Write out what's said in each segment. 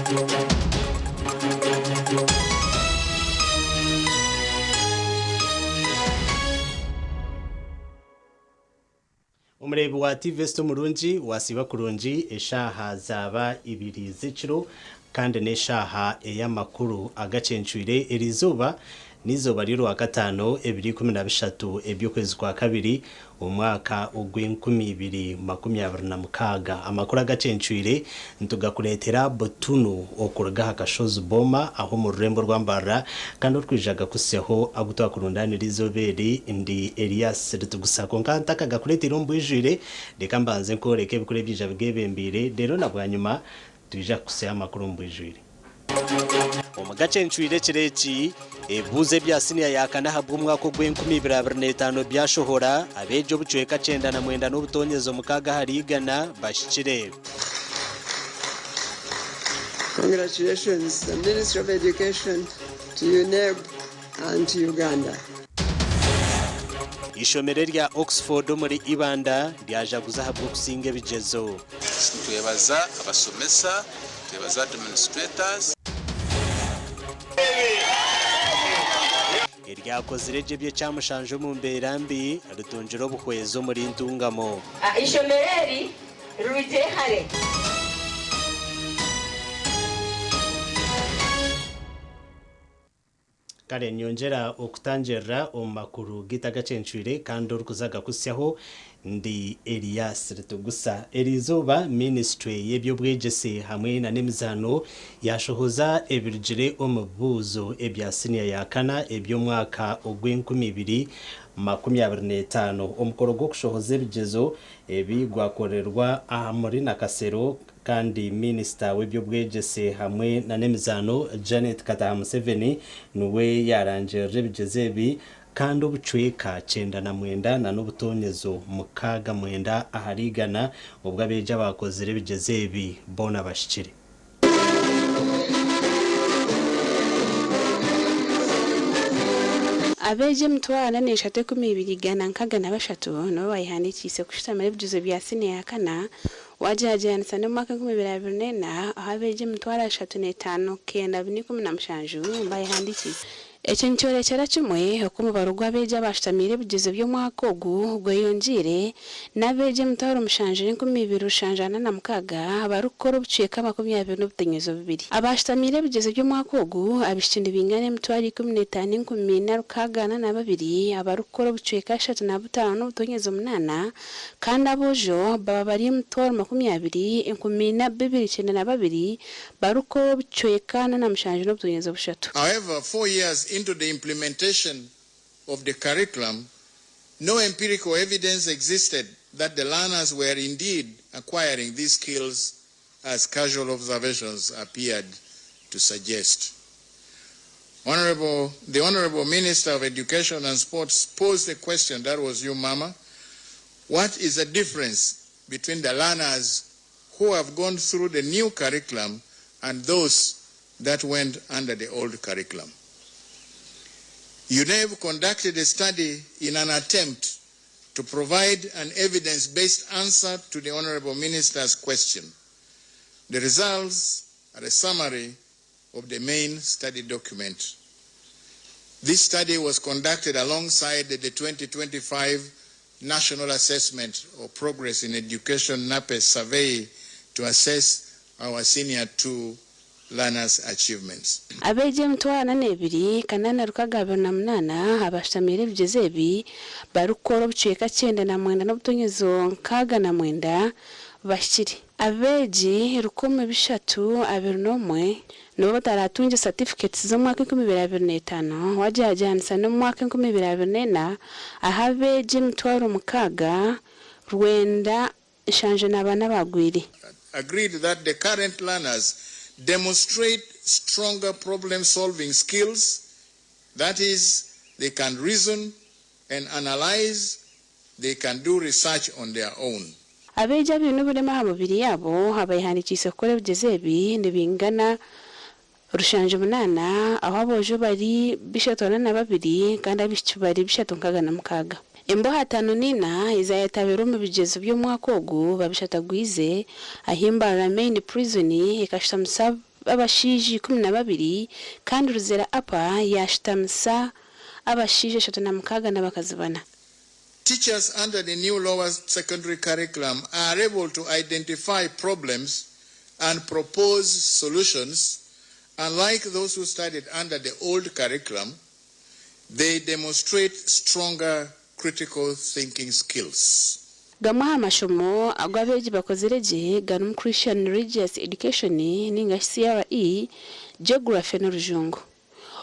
Omureebi wa TV City omurungi, wasiiba kurungi, eshaaha zaaba ibiri z'ekiro kandi n'eshaaha ey'amakuru agacencwire eriizooba n'eizooba ry'orwakataano ebiro 13 eby'okwezi kwa kabiri omwaka ogw'enkumi ibiri makumi abiri na mukaaga. Amakuru agacencwire nitugakureetera butunu okuruga aha kashozi Boma aho omu rurembo rwa Mbarara kandi orikwija kugakuhitsyaho agu twakurundaanira eizooba eri ndi Elias Ritugusa. Kwonka ntakagakureeteire omu bwijwire, reka mbanze nkworeke ebikuru ebiija bigeebembeire reero na bwanyima twija kukuhitsyaho amakuru omu bwijwire. Omu gacencwire ekiro eki, ebibuuzo ebya siniya ya kana ahabw'omwaka ogw'enkumi ibiri abiri n'etaano byashohora, abeegi obucweka 99 n'obutoonyezo mukaaga ahari igana bahikire. Congratulations the Ministry of Education to UNEB and to Uganda. Eishomero erya Oxford omuri Ibanda ryajaguza ahabw'okusinga ebigyezo. Nitwebaza abashomesa, nitwebaza administrators. Eryakozire gye eby'ekyamushanju omu mbeera mbi ritungire obuhwezi omuri Ntungamo. Eishomero eri rirugire hare. Kare nyongyera okutangirira omu makuru gaitu agacencwire kandi orikuza gakuhitsyaho ndi Elias Ritugusa. Eriizooba minisiture y'eby'obwegyese hamwe na n'emizaano yashohoza ebirugire omu bibuuzo ebya siniya ya kana eby'omwaka ogw'enkumi ibiri makumi abiri n'etaano. Omukoro gw'okushohoza ebigyezo ebi gwakorerwa omuri Nakasero Kandi Minisita w'eby'obwegyese hamwe na n'emizaano Janet Kataha Museveni niwe yaarangirira ebigyezo ebi kandi obucweka 99 na n'obutoonyezo 69 ahari igana obw'abeegi abaakozire ebigyezo ebi boona bashikire. Abeegi emitwaro ana n'eshatu ekumi ibiri igana nkaga na bashatu nibo bayehandikiise kushutamira ebigyezo bya siniya ya kana Waagyeragyeranisa n'omwaka 2024 ahu abeegi 305 917 baayehandiikiise. Eki nikyorekyera kimwe oku omubaro gw'abeegi abaashutamiire ebigyezo by'omwaka ogu gweyongyeire, n'abeegi 7,276 barikukora obucweka 20 n'obutenyezo bubiri. Abaashutamiire ebigyezo by'omwaka ogu, abaishiki nibaingana 15 462 abarikukora obucweka 35 n'obutonyezo munaana Kandi aboojo baba bari emitwaro makumi abiri, enkumi ina bibiri kyenda na babiri, barikukora obucweka ana na mushanju n'obutonyezo bushatu. However, 4 years into the implementation of the curriculum, no empirical evidence existed that the learners were indeed acquiring these skills as casual observations appeared to suggest. The Honorable Minister of Education and Sports posed a question, that was you, Mama. What is the difference between the learners who have gone through the new curriculum and those that went under the old curriculum? UNEB conducted a study in an attempt to provide an evidence-based answer to the Honorable Minister's question. The results are a summary of the main study document. This study was conducted alongside the 2025 National Assessment of Progress in Education NAPE survey to assess our senior two learners' achievements. Abeegi 42 868 abashutamiire ebigyezo ebi barikukora obucweka 99 n'obutonyezo 69 bahikire. Abeegi 321 nibo bataratungye satifiketi z'omwaka 2025 waagyeragyeranisa n'omwaka 2024 ahu abeegi 6974 baagwire. Agreed that the current learners demonstrate stronger problem-solving skills. That is, they can reason and analyze, they can do research on their own. Abeegi abaine oburema aha mibiri yaabo abayehandikiise kukora ebigyezo ebi nibingana 78 ahu aboojo bari 342 kandi abaishiki bari 366. Emboho 54 ezayetabire omu bigyezo by'omwaka ogu babishatagwize ahi Mbarara Main Prison ekashutamisa. abashaija 12 kandi Luzera Upper yaashutamisa abashaija 36 n'abakazi bana. Teachers under the new lower secondary curriculum are able to identify problems and propose solutions. Unlike those who studied under the old curriculum, they demonstrate stronger critical thinking skills. Gamwe aha mashomo agu abeegi bakozire gye garimu Christian Religious Education ninga shi CRE, Geography n'Orujungu.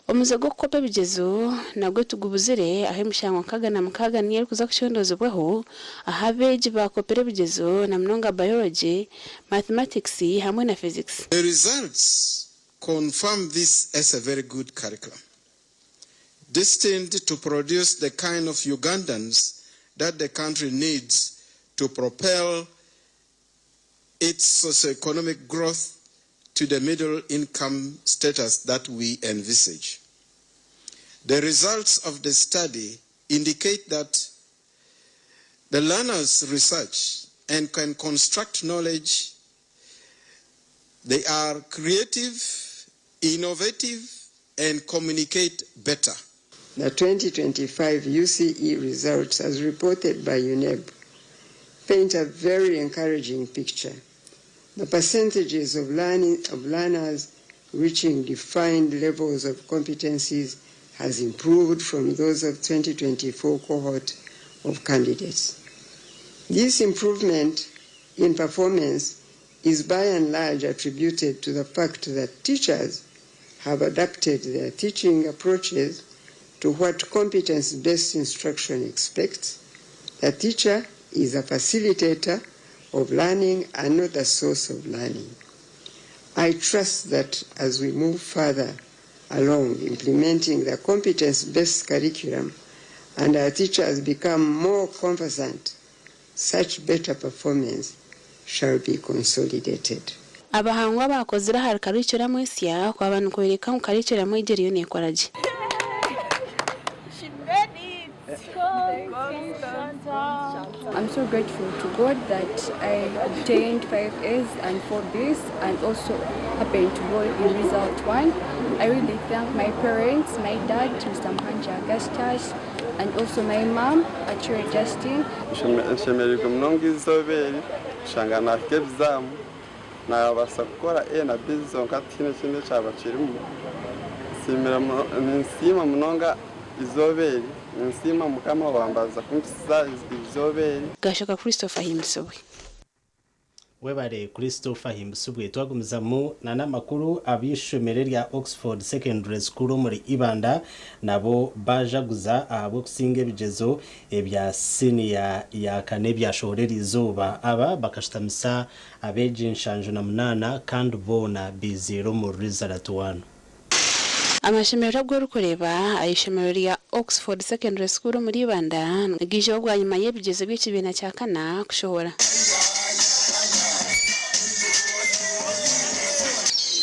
Omuze gw'okukopa ebigyezo nagwo tigubuzire ahu emishango 66 niyo erikuza kucondoozibwaho ahu abeegi baakopire ebigyezo na munonga Biology, Mathematics hamwe na Physics. The results confirm this as a very good curriculum, destined to produce the kind of Ugandans that the country needs to propel its socioeconomic growth to the middle income status that we envisage. The results of the study indicate that the learners research and can construct knowledge. They are creative, innovative, and communicate better. The 2025 UCE results, as reported by UNEB, paint a very encouraging picture. The percentages of learners reaching defined levels of competencies has improved from those of 2024 cohort of candidates. This improvement in performance is by and large attributed to the fact that teachers have adapted their teaching approaches to what competence-based instruction expects. The teacher is a facilitator of learning and not the source of learning. I trust that as we move further along implementing the competence-based curriculum and our teachers become more conversant, such better performance shall be consolidated. Abahangwa abakozire ahari curriculum esya kwaba nikworeka ngu curriculum egi eriyo neekora gye. She made it. I'm so grateful to God that I obtained 5 A's and 4 B's and also happened to go in result 1. I really thank my parents, my dad, Mr. Muhanja Augustus, and also my mom, Achure Justin. Nshemereirwe munonga izooba eri kushanga nahika ebizaamu nabaasa kukora A na B zonka, tihaine ekindi ekyaba kirimu. Ninsiima munonga izooba eri, ninsiima Mukama wambaza kumpisiza izooba eri. Gashoka Christopher Himbisibwe. Webare Christopher Himbisibwe. Twagumizamu n'amakuru, ab'ishomero rya Oxford Secondary School omuri Ibanda nabo bajaguza ahabw'okusinga ebigyezo ebya siniya ya kane ebyashohora izooba. Aba bakashitamisa abeegi 78 kandi boona biziire omu result 1. Amashomero ag'orikureeba aha rya Oxford Secondary School omuri Ibanda giijeho bwanyima y'ebigyezo by'ekibiina kya kana kushohora.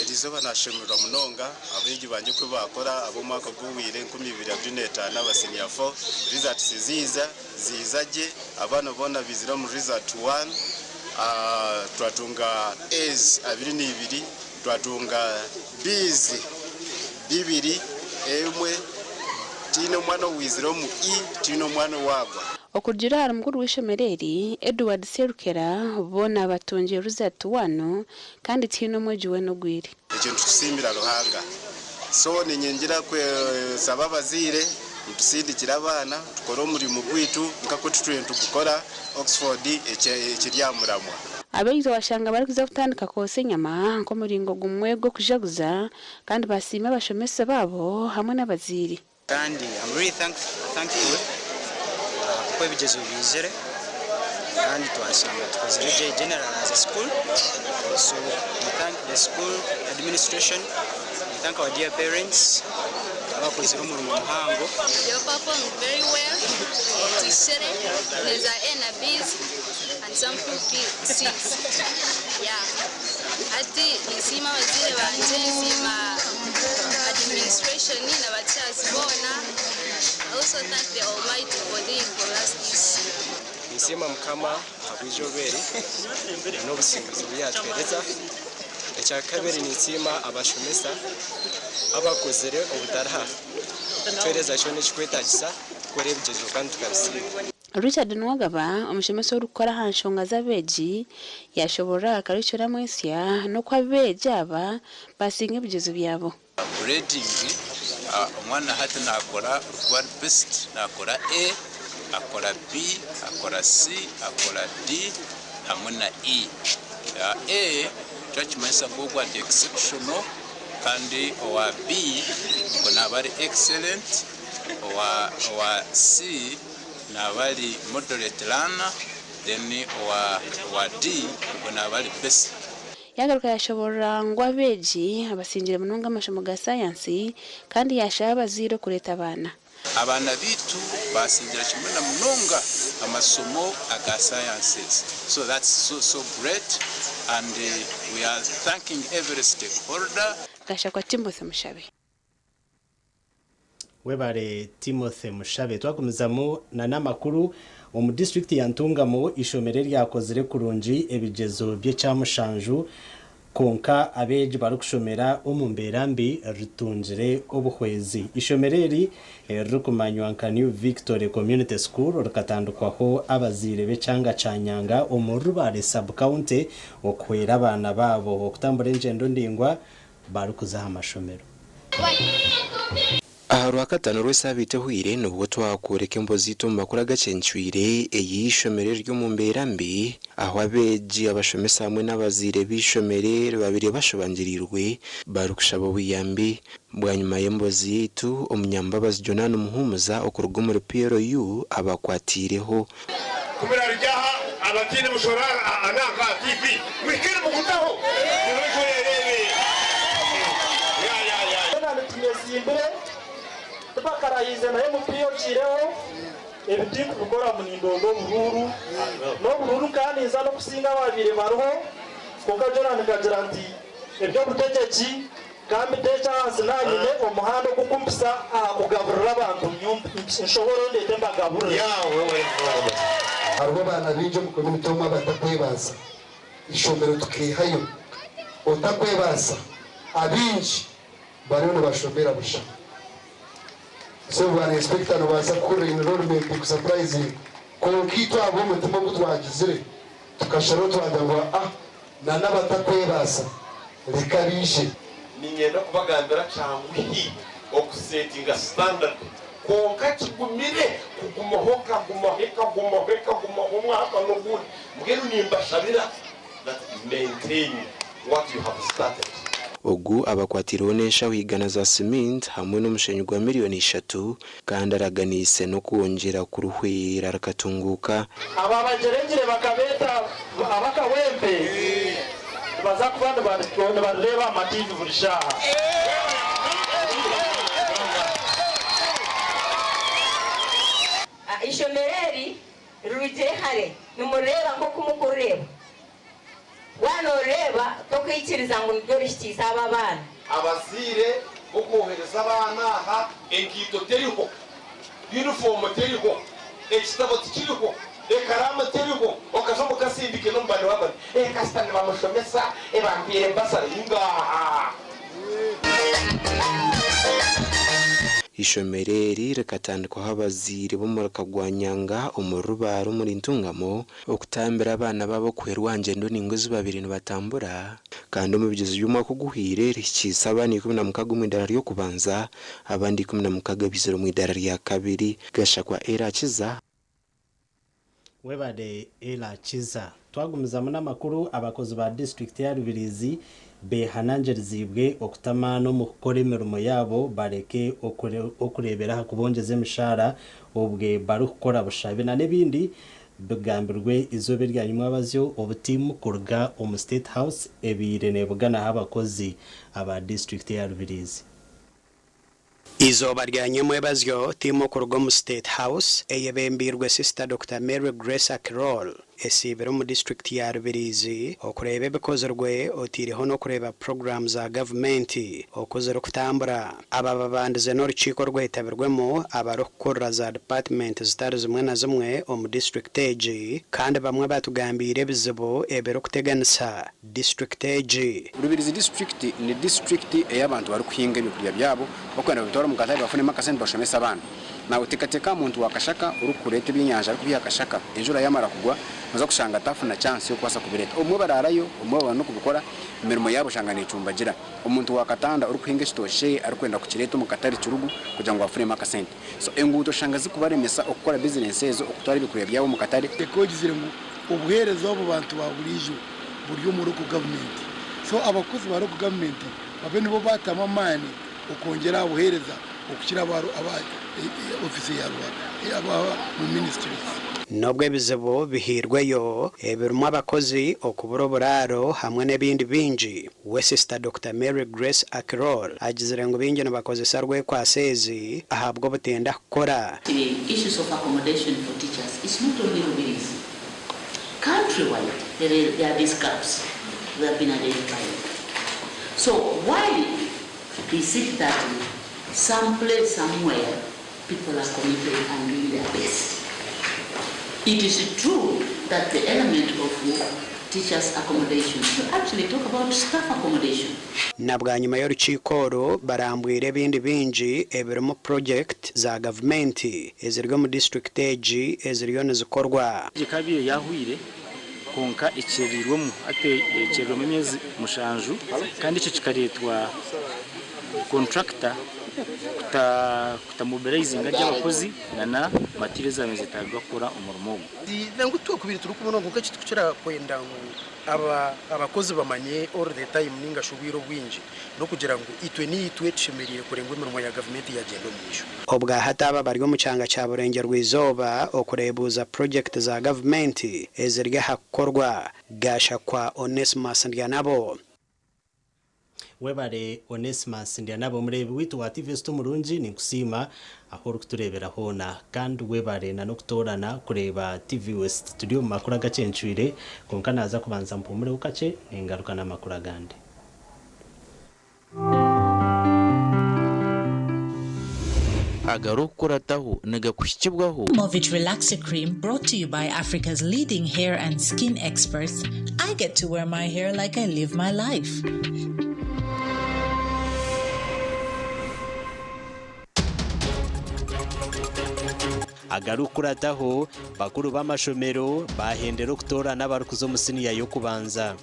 Eriizooba nashemererwa munonga abeegi bangye ku bakora ab'omwaka guhwire 2025 aba senior 4, results ziiza ziiza gye, abaana boona bizire omu result 1. Twatunga A's 22, twatunga B's bibiri emwe, tiine omwana owizire omu E, tiine omwana owagwa. Okurugiirira ahari mukuru w'eishomero eri, Edward Serukera, boona batungire result 1 kandi tihaine omwegi weena ogwire. Ekyo nitukisimira Ruhanga. So ninyingira kwesaba abazaire nitusindikira abaana tukore omurimo gwaitu nk'oku tutwire nitugukora. Oxford ekiri aha muramwa. Abeegi washanga barikuza kutandika kwotsya enyama nk'omuringo gumwe gw'okujaguza kandi basiima abashomesa baabo hamwe n'abazaire. Kandi I'm really thankful kuko ebigyezo bizire kandi twashanga tukozire gye general as a school. So we thank the school administration, we thank our dear parents abakozire omurimo muhango. They performed very well. Tushere, there's a A na B's and some few C's. Yeah. Ati nsiima abazaire banje, nsiima administration n'abateachers boona. I also thank the Almighty for doing for us this. Nsiima Mukama ahabw'izooba eri n'obusinguzi buyatwereza. Ekyakabiri ninsiima abashomesa abakozire obutariha kutuheereza kyona ekirikwetaagisa kukora ebigyezo kandi tukabisinga. Richard Nuwagaba, omushomesa orikukora aha nshonga z'abeegi, yaashoboorora aha karikiramu ensya n'oku abeegi aba baasinga ebigyezo byabo. Grading, omwana hati nakora orikuba ari best nakora A, akora B, akora C, akora D hamwe na E. A kyakimanyisa ngu ogwo ari exceptional kandi owa B ogwo naba ari excellent, owa C naba ari moderate learner then owa D ogwo naba ari best. Yaagaruka yaashoboorora ngu abeegi abasingire munonga amashomo ga sayansi kandi yaashaba abazaire okureeta abaana. Abaana baitu baasingira kimwe na munonga amasomo aga sciences so that's so so great and we are thanking every stakeholder. Gashakwa Timothy Mushabe. Webare Timothy Mushabe. Twagumizamu na n'amakuru, omu disiturikiti ya Ntungamo eishomero eryakozire kurungi ebigyezo by'ekyamushanju kwonka abeegi barikushomera omu mbeera mbi ritungire obuhwezi. Eishomero eri eririkumanywa nka New Victory Community School rikatandikwaho abazaire b'ekyanga kya Nyanga omu Rubare Sub-county okuhwera abaana baabo okutambura engyendo ndaingwa barikuza aha mashomero. Aha Rwakataano rw'esaabiiti ehweire nibwo twakworeka embozi zaitu omu makuru agacencwire ey'eishomero eriri omu mbeera mbi ahu abeegi, abashomesa hamwe n'abazaire b'eishomero eri babaire bashobangiriirwe barikushaba obuyambi. Bwanyima y'embozi yaitu, Omunyambabazi Jonan Muhumuza okuruga omuri PLU abakwatiireho. Ku murarugye aha, abataine mushoro aha nanka aha TV, muhike nimugutaho, reero ejo oyereebe. Ya, ya, ya. Twena nitumwezimbire, tibakarahiize naye omupiira ogiireho, ebi tinkubikora ngu nindonda oburuuru, n'oburuuru nkaba ninza n'okusinga abaabaire bariho, kwonka Joran nkagira nti eby'obutegyeki Ka mbiteekye ahansi naanyine omuhanda ogukumpisa aha kugaburira abantu, nshohore ndeete mbagaburire. Hariho abaana baingi omu community omu abatakwebaasa, eishomero tukaihayo otakwebaasa abaingi bariyo nibashomera busha. So bwana inspector nobaasa kuhurira enrollment eku surprising kwonka itwe ahabw'omutima ogu twagizire tukasharaho twagira ngu ah Na n'abatakwebaasa reka baije. Niinyenda kubagambira kyanguhi okusetinga standard kwonka kigumire kugumaho ekagumaho ekagumaho ekagumaho omwaka n'ogundi. Mbwenu nimbashabira that maintain what you have started. Ogu abakwatiireho n'enshaho igana za cement hamwe n'omushenyi gwa miriyoni ishatu kandi araganiise n'okwongyera kuruhwera rukatunguuka. Abo abagyerengire bakabeeta ab'akahwempe nibaza kuba nibarureeba aha matiivi buri shaaha. Eishomero eri rirugire hare, nimurireeba nk'oku murikureeba. Waaba noorireeba, tokaikiriza ngu niryo rihikiise aba abaana. Abazaire b'okwohereza abaana aha, enkaito teriho, yunifoomu teriho, ekitabo tikiriho, ekaraamu teriho, okaza omu kasindike n'omu bandi baaba bati, Ee kasita nibamushomesa, bampaire basari. Ngaaha! Eishomero eri rikatandikwaho abazaire b'omurika gwa Nyanga omuri Rubare omuri Ntungamo Okutambira abaana baabo okuhwerwa aha ngyendo nainga ezi baabaire nibatambura, kandi omu bigyezo by'omwaka oguhweire rihikiise abaana 16 omu idaara ry'okubanza, abandi 16 baizire omu idaara rya kabiri. Gashakwa Ellah Kiza. Webare Ellah Kiza. Twagumizamu n'amakuru, abakozi ba disiturikiti ya Rubirizi behanangiriziibwe okutamaana omu kukora emirimo yaabo bareke okureebera aha kubongyeza emishaara obwe barikukora bushabe na n'ebindi Bigambirwe eizooba erya nyimwabazyo obu tiimu kuruga omu State House ebaire nebuganaho abakozi aba disiturikiti eya Rubirizi. Eizooba rya nyimwebazyo, tiimu okuruga omu State House eyebembeirwe Sister Dokita Mary Grace Akirol esiibire omu disiturikiti ya Rubirizi okureeba ebikozirwe oteireho n'okureeba puroguraamu za gavumenti oku zirikutambura. Aba babandize n'orukiiko orwetabirwemu abarikukurira za dipatimenti zitari zimwe na zimwe omu disiturikiti egi kandi bamwe batugambiire ebizibu ebirikuteganisa disiturikiti egi. Rubirizi disiturikiti ni disiturikiti ei abantu barikuhinga ebyokurya byabo barikwenda babitware omu katare bafunemu akasente bashomese abaana. Naawe teekateeka aha muntu wa Kashaka orikureeta ebyenyanja arikubiiha Kashaka enjura yaamara kugwa nooza kushanga taafuna chance y'okubaasa kubireeta. Obumwe baraarayo, obumwe baba n'okubikora emirimo yaabo oshanga neecumbagira. Omuntu wa Katanda orikuhinga ekitookye kyeye arikwenda kukireeta omu katare Kirugu kugira ngu afunemu akasente. So enguuto oshanga zirikubaremesa okukora bizinensi ezo okutwara ebyokurya byabo omu katare. Reka ogizire ngu obuheereza obu bantu ba buriijo buri omu local government so abakozi ba local government babe nibo batamu amaani okwongyera aha buheereza okukira aba aba office ya aba mu ministries. N'obu ebizibu bihairweyo ebirimu abakozi okubura oburaaro hamwe n'ebindi bingi, we Sister Dokita Mary Grace Akiror agizire ngu baingi nibakozesa rwekwatso ezi ahabw'obutenda kukora. The issues of accommodation for teachers is not only Rubirizi. Countrywide, there, there are these gaps that have been identified. So why is it that some place, somewhere, people are committed and doing their best? It is true that the element of teachers' accommodation, to actually talk about staff accommodation. Na bwanyima y'orukiiko oru barambwire ebindi bingi ebirimu purogyekiti za gavumenti eziri omu disiturikiti egi eziriyo nizikorwa. Egi ekaba yahwire kwonka ekyereirwemu hati ekyereirwemu emyezi mushanju kandi ekyo kikareetwa kontrakita kutamobilizinga gye abakozi na material ezabaire nizetagibwa kukora omurimo ogu. Nangwa itwe kubire turikubona ngu nk'ekitukukira kwenda ngu abakozi bamanye all the time ninga shi obwire obwingi n'okugira ngu itwe n'itwe tushemereire kureba ngu emirimo ya gavumenti yagyenda omu maisho. Obwahati aba bari omu kyanga kya Burengyerwa-izooba okureebuuza purogyekiti za gavumenti eziri aha kukorwa. Gashakwa Onesmus Ndyanabo. Webare Onesmus Ndyanabo mureebi waitu wa TV Zito Omurungi ninkusiima ahu orikutureebera hoona kandi webare na n'okutoorana kureeba TV West. Turi omu makuru agakyencwire kwonka naaza kubanza mpumureho kakye ningaruka n'amakuru agandi. Agarikukurataho nigakuhikibwaho. Movit Relaxer Cream brought to you by Africa's leading hair and skin experts. I get to wear my hair like I live my life. Agarikukurataho, bakuru b'amashomero bahendera okutoorana abarikuza omu siniya y'okubanza.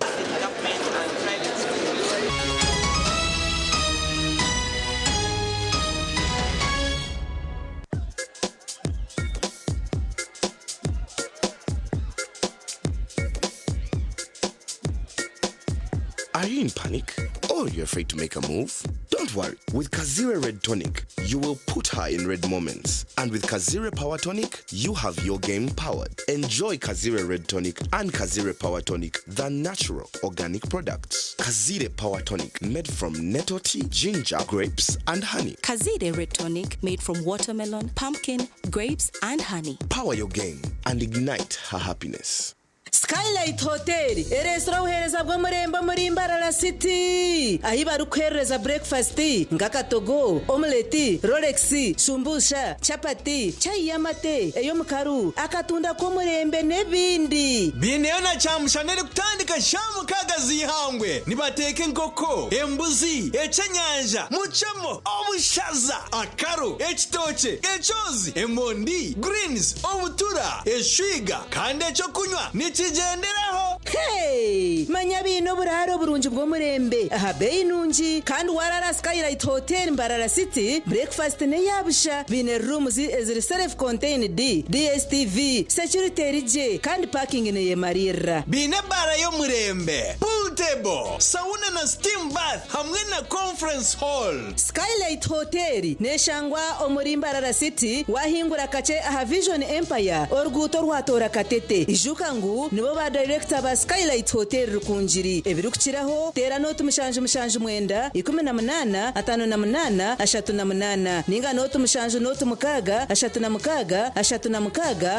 Are you in panic? Or you're afraid to make a move? Don't worry. With Kazire Red Tonic, you will put her in red moments. And with Kazire Power Tonic, you have your game powered. Enjoy Kazire Red Tonic and Kazire Power Tonic, the natural organic products. Kazire Power Tonic, made from nettle tea, ginger, grapes, and honey. Kazire Red Tonic made from watermelon, pumpkin, grapes, and honey. Power your game and ignite her happiness. Skylight Hotel ereetsire obuheereza bw'omurembe omuri Mbarara City ahi barikuheerereza burekifasiti nk'akatogo, omuleti, rolex, shumbusha, chapati, chai y'amate, ey'omukaru, akatunda k'omurembe n'ebindi. Biineyo na kyamushana erikutandika shaaha mukaaga z'eihangwe. Nibateeka enkoko, embuzi, ekyenyanja, mucemo, obushaza, akaru, ekitookye, ekyozi, emondi, greens, obutura, eshwiga kandi ekyokunywa nikigyenderaho. Hey! Manya baine oburaaro burungi bw'omurembe aha beeyi nungi kandi waraara Skylight Hotel Mbarara City, breakfast n'eya busha. Baine rooms eziri self contained, DSTV, security eri gye kandi parking neyemariirira. Baine ebaara y'omurembe, pool table, sauna na steam bath hamwe na conference hall. Skylight Hotel neshangwa omuri Mbarara City wahingura kakye aha Vision Empire oruguuto orwatoora Katete. Ijuka ngu nibo ba dayirekita ba Skylight Hotel Rukungiri. Ebirikukiraho teera nooti mushanju mushanju mwenda, 18, 58, 38 ninga nooti mushanju nooti mukaaga, 36, 36,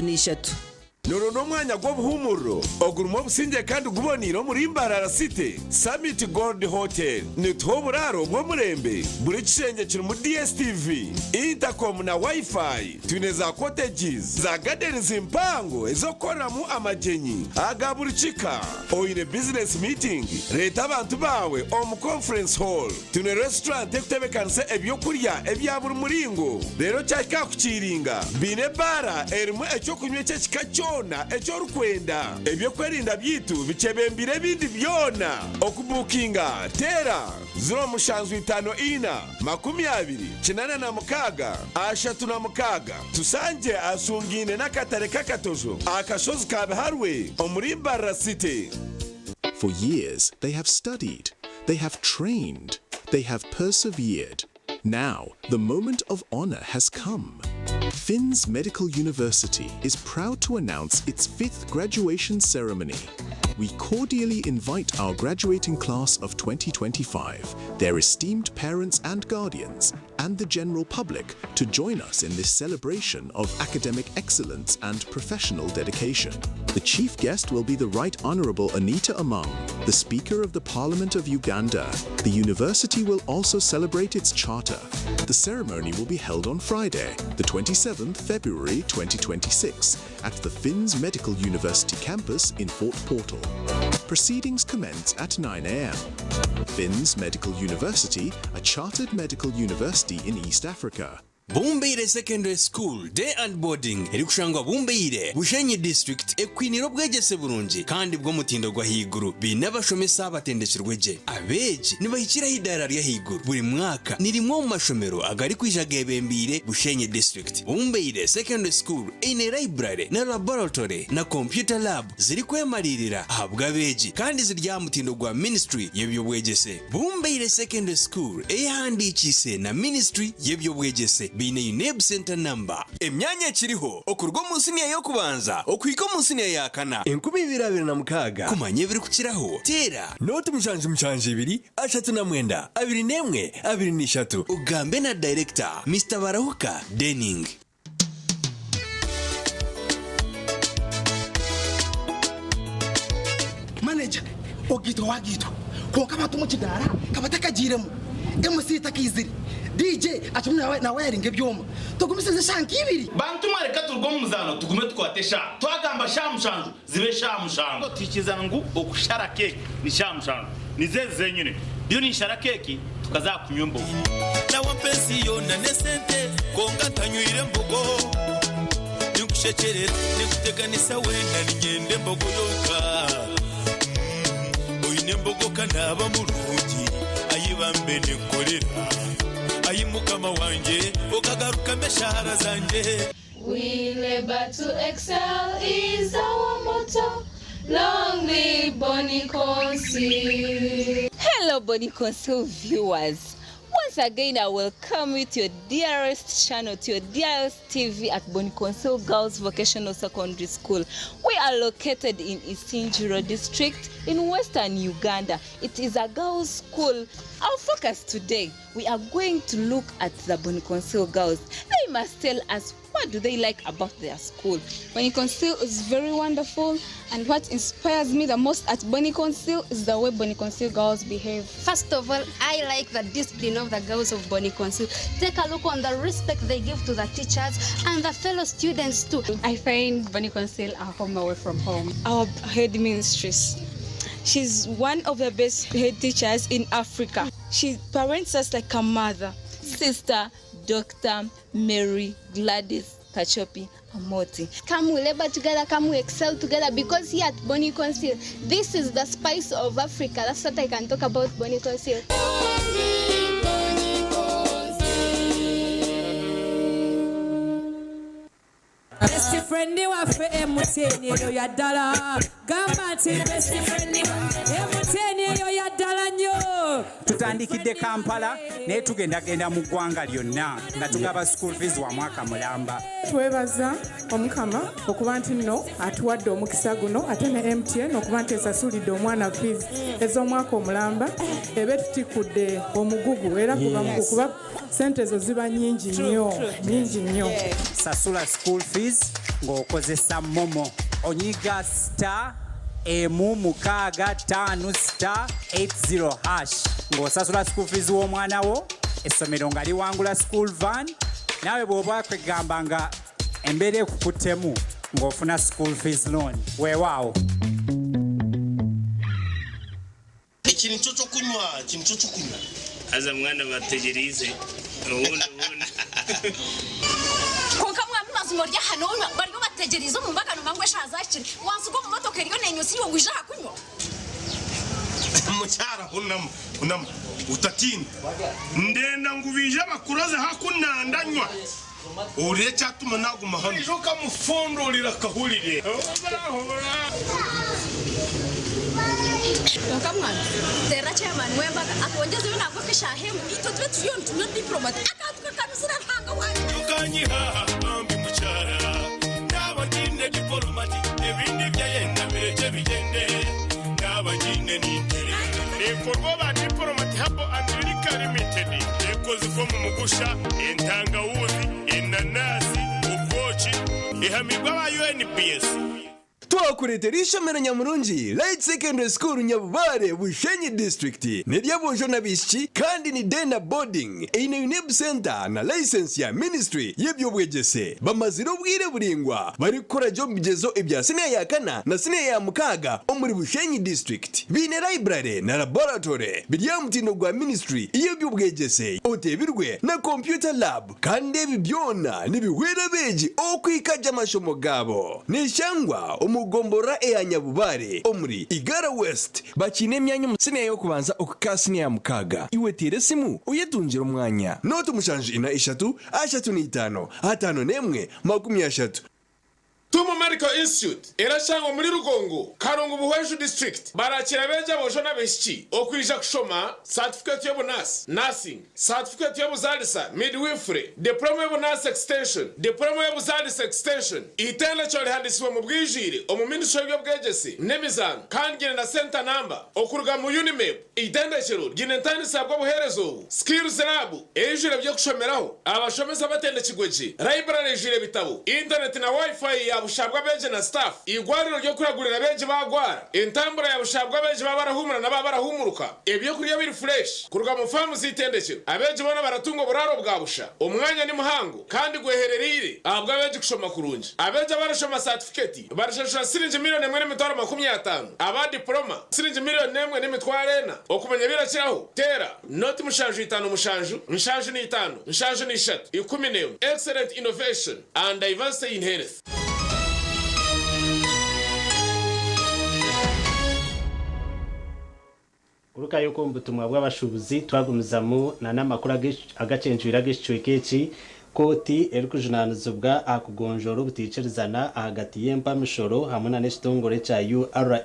33. Noroona omwanya gw'obuhuumuriro ogurimu obusingye kandi guboneire omuri Mbarara City, Summit Gold Hotel. Nituha oburaaro bw'omurembe, buri kishengye kirimu DSTV, intercom na Wi-Fi. Twine za cottages, za gardens mpango ez'okukoreramu amagyenyi aga buri kika. Oine business meeting? Reeta abantu baawe omu conference hall. Twine restaurant ekutebekanisa ebyokurya ebya buri muringo. Reero kyahika aha kukiiringa, baine ebaara erimu ekyokunywa eky'ekika kyona eki orikwenda. Ebyokwerinda byaitu bikyebembeire ebindi byona. Okubuukinga, teera 0754 20 86 Tusangye ahasungaine n'akatare k'akatojo aha kashozi ka Biharwe omuri Mbarara City. For years, they have studied, they have trained, they have persevered. Now, the moment of honor has come. Finn's Medical University is proud to announce its fifth graduation ceremony. We cordially invite our graduating class of 2025, their esteemed parents and guardians, and the general public to join us in this celebration of academic excellence and professional dedication. The chief guest will be the Right Honorable Anita Among, the Speaker of the Parliament of Uganda. The university will also celebrate its charter. The ceremony will be held on Friday, the 27th February 2026, at the Finns Medical University campus in Fort Portal. Proceedings commence at 9 a.m. Finns Medical University, a chartered medical university in East Africa. Bumbeire Secondary School Day and Boarding erikushangwa Bumbeire, Bushenyi District ekwiniire obwegyese burungi kandi bw'omutindo gw'ahaiguru. Baine abashomesa abatendekirwe gye. Abeegi nibahikira aha idaara ry'ahaiguru buri mwaka. Ni rimwe omu mashomero agarikwija geebembeire Bushenyi District. Bumbeire Secondary School eine library na laboratory na computer lab zirikwemariirira ahabw'abeegi kandi ziri aha mutindo gwa Ministry y'eby'obwegyese. Bumbeire Secondary School eyehandiikiise na Ministry y'eby'obwegyese baine UNEB Centre Number. Emyanya ekiriho okuruga omu siniya y'okubanza okuhika omu siniya ya kana. 2026. Kumanya ebirikukiraho, teera. Nooti 772 39 21 23. Ogambe na Dayirekita, Mister Barahuka Denning. Manager, ogaitwa wagaitwa kwonka abantu omu kidaara ka batakagiiremu, MC takaizire, DJ akirimu nawayaringa ebyoma, tugumisirize eshaaha nk'ibiri. Bantu mwe reka turuge omu muzaano tugume tukwate eshaaha. Twagamba shaaha mushanju zibe shaaha mushanju. Tuhikirizana ngu okushara keeki ni shaaha mushanju. Nizo ezi zenyine. Ndiyo ninshara keeki tukaza aha kunywa embogo. Nawampa ensi yoona n'esente kwonka ntanywire mbogo. Ninkushekyerera, ninkuteganisa weena niinyenda embogo yonka. Oine embogo ka naaba murungi, ayi bambe ninkukorera. Ayi Mukama wangye okagarukamu eshaara zangye. We labour to excel is our motto, Long live Bonny Council. Hello Bonny Council viewers, once again I welcome you to your dearest channel, to your dearest TV at Bonny Council Girls Vocational Secondary School. We are located in Isingiro district in western Uganda. It is a girls school. Our focus today, we are going to look at the Bonny Council girls. They must tell us what do they like about their school. Bonny Council is very wonderful, and what inspires me the most at Bonny Council is the way Bonny Council girls behave. First of all, I like the discipline of the girls of Bonny Council. Take a look on the respect they give to the teachers and the fellow students too. I find Bonny Council a home away from home. Our head mistress, she's one of the best head teachers in Africa. She parents us like a mother. Sister Dr. Mary Gladys Kachopi Amoti. Come we labor together, come we excel together, because here at Bonny Council, this is the spice of Africa. That's what I can talk about Bonny Council. Best friend waffe MTN eyo ya ddala gamba nti best friend MTN eyo ya ddala nnyo. Tutandikidde Kampala naye tugendagenda mu ggwanga lyonna nga tugaba school fees wa mwaka mulamba. Twebaza Omukama okuba nti nno atuwadde omukisa guno ate ne MTN okuba nti esasulidde omwana fees ez'omwaka omulamba eba etutikudde omugugu era guba mugugu kuba sente ezo ziba nyingi nnyo, nyingi nnyo. Sasula school fees ng'okozesa MoMo. Onyiga star emu mukaaga ttaano star 80 hash ng'osasula school fees w'omwana wo, essomero nga liwangula school van, naawe bw'oba kwegamba nga embeera ekukuttemu ng'ofuna school fees loan. Weewaawo. Eki nikyo ky'okunywa, eki nikyo ky'okunywa. Haza mwana bategyereize obundi obundi. Kwonka mwami mazima ori aha nonywa bariyo bategyereize omu mbaga nomanya ngu eshaaha zahikire wansiga omu motoka eriyo nenyusa iwe ngu ija aha kunywa. Mukyara hunama, hunama otatiina. Ndenda ngu baije bakurozeho aku nandanywa ohurire ekyatuma naguma hanu. Oija okamufundurira akahurire. Hobura hobura. Kwonka mwana terera chairman w'embaga atwongyezeyo nangwa nk'eshaaha emwe itwe tube turiyo nitunywa diplomat akantu kakanuzire Ruhanga wangye. Tokanyiha bambi mukyara naaba ngiine dipolomati ebindi byayenda birekye bigyende naaba ngiine ninterera. Neekorwa aba Diplomat Herbal and Liquor Limited. Ekozirwe omu mugusha, entangawuzi, enanasi, obwoki. Ehamiibwe aba UNBS. Twakureetera eishomero nyamurungi Light Secondary School Nyabubare, Bushenyi District. N'ery'aboojo n'abaishiki kandi ni day na boarding. Eine UNEB Centre na license ya Ministry y'eby'obwegyese. Bamazire obwire buraingwa barikukora gye omu bigyezo ebya siniya ya kana na siniya ya mukaaga omuri Bushenyi District. Baine library na laboratory biri aha mutindo gwa Ministry y'eby'obwegyese oteebirwe na computer lab. Kandi ebi byona nibihwera abeegi okuhika gye amashomo gaabo. Neshangwa omu gomborora eya Nyabubare omuri Igara West. Bakiine emyanya omu siniya y'okubanza okuhika aha siniya ya mukaaga. Iwe teera esimu oyetungire omwanya. Nooti 7 4 3 5 51 30. Tumu Medical Institute erashangwa omuri Rugongo, Karungu Buhweju District. Barakira abeegi aboojo n'abaishiki okwija kushoma satifikeeti y'obunaasi, Nursing, satifikeeti y'obuzaalisa, Midwifery, Diploma y'obunaasi Extension, Diploma y'obuzaalisa Extension. Eitendekero rihandiisibwe omu bwijwire omu Ministry y'eby'obwegyese n'emizaano kandi ryine na centre number okuruga mu UNIMEB. Eitendekero ryine entandisa ahabw'obuheereza obu, Skills Lab eijwire eby'okushomeraho, abashomesa batendekirwe gye, library eijwire ebitabo, intaneti na Wi-Fi ya busha ahabw'abeegi na staff, eigwariro ry'okuragurira abeegi baagwara, entambura ya busha ahabw'abeegi baaba barahuumura na baaba barahuumuruka, ebyokurya biri fureshi kuruga mu faamu z'eitendekero. Abeegi boona baratunga oburaaro bwa busha. Omwanya ni muhango kandi gweherereire ahabw'abeegi kushoma kurungi. Abeegi abarashoma saatifiketi Barishashura siringi milioni 1,050,000, aba dipuloma siringi milioni 1,400. Okumanya ebirakiraho, teera noti 7 57 73 11. Excellent innovation and diversity in health. Kurugayo oku omu butumwa bw'abashuubuzi twagumizamu na n'amakuru agacyencwire ag'ekicweka eki, Kooti erikujunaanizibwa aha kugonjoora obutaikirizana ahagati y'empamishoro hamwe na n'ekitongore ekya URA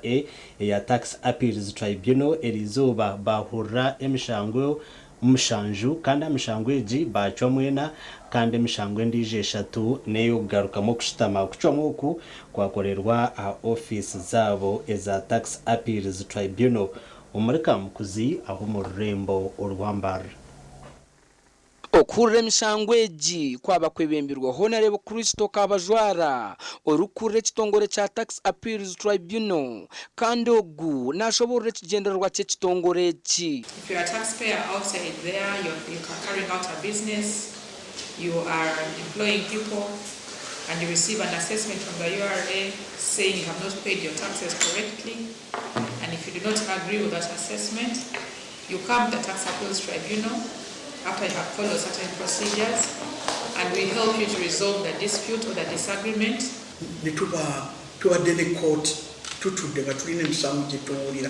eya Tax Appeals Tribunal eriizooba baahurira emishango mushanju kandi aha mishango egi baacwamu ena kandi emishango endiijo eshatu n'ey'okugarukamu okushutama. Okucwamu oku kwakorerwa aha ofiisi zaabo eza Tax Appeals Tribunal omuri Kamukuzi ah'omu rurembo orwa Mbarara. Okuhurira emishango egi kwaba kwebembirwe Honarebo Christo Kabajwara orikukurira ekitongore kya Tax Appeals Tribunal kandi ogu nashoborora ekigyendererwa ky'ekitongore eki. If you're a taxpayer outside there, you're, you're carrying out a business, you are employing people, and you receive an assessment from the URA saying you have not paid your taxes correctly, and if you do not agree with that assessment, you come to the Tax Appeals Tribunal after you have followed certain procedures, and we help you to resolve the dispute or the disagreement. Ne tuba tubadde ne kooti tutudde nga tulina emisango gye tuwulira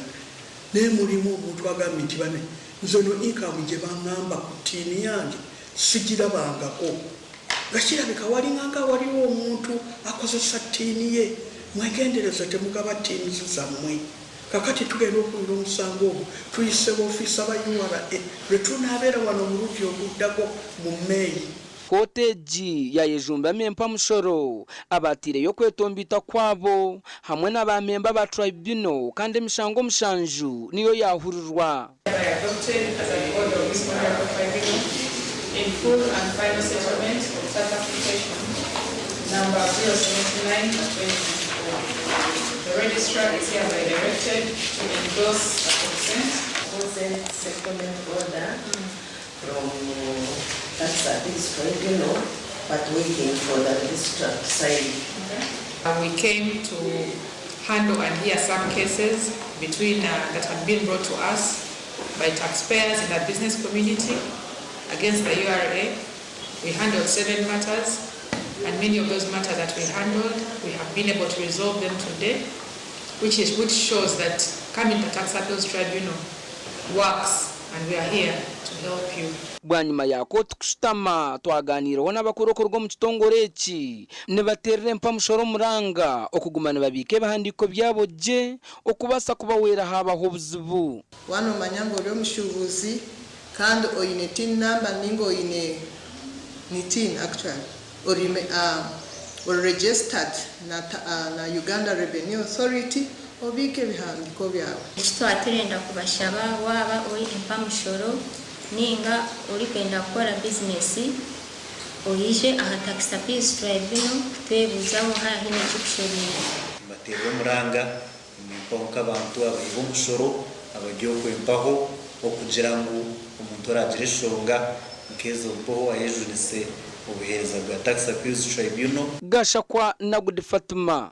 naye mulimu omuntu agambye nti bane nze no income gye baŋŋamba ku ttiini yange sigirabangako nga kirabika walinganga waliwo omuntu akozesa ttiini ye mwegendereze temugaba ttiini zammwe kakati tugenda okuwulira omusango ogwo tuyise boofiisa ba URA lwe tunaabeera wano omulundi oguddako mu May. Kooti egi yaayejumbamu empamushoro, abaataireyo okwetomboita kwabo hamwe na baamemba ba tribunal kandi emishango mushanju niyo yaahurirwa. Adopted as an order of this Honorable Tribunal in full and final settlement of tax application number 079 of 2024. The registrar is hereby directed to endorse a consent. Consent settlement order from tax appeals tribunal, but waiting for the registrar to sign. We came to handle and hear some cases between that had been brought to us by taxpayers in the business community against the URA. We handled seven matters, and many of those matters that we handled, we have been able to resolve them today, which shows that coming to Tax Appeals Tribunal works, and we are here to help you. Bwanyima ya kooti kushutama, twaganiireho n'abakuru okuruga omu kitongore eki nibateerera empamushoro omuranga okuguma nibabiika ebihandiiko byabo gye okubaasa kubahwera haabaho obuzibu. Waaba noomanya ngu ori omushuubuzi kandi oine TIN number ninga oine ni TIN actually ori ori registered na Uganda Revenue Authority, obiike ebihandiiko byawe. Eki twaba turenda kubashaba, waaba ori empamushoro ninga orikwenda kukora bizinesi, oije aha Tax Appeals Tribunal kutwebuuzaho haaba haine ekikushobeire. Mbateerera omuranga nimpaho nk'abantu abahi b'omushoro abari okwempaho okugira ngu omuntu oragira eshonga nk'ezo mpaho ayejunise obuheereza bwa Tax Appeals Tribunal. Gashakwa Nagudi Fatima.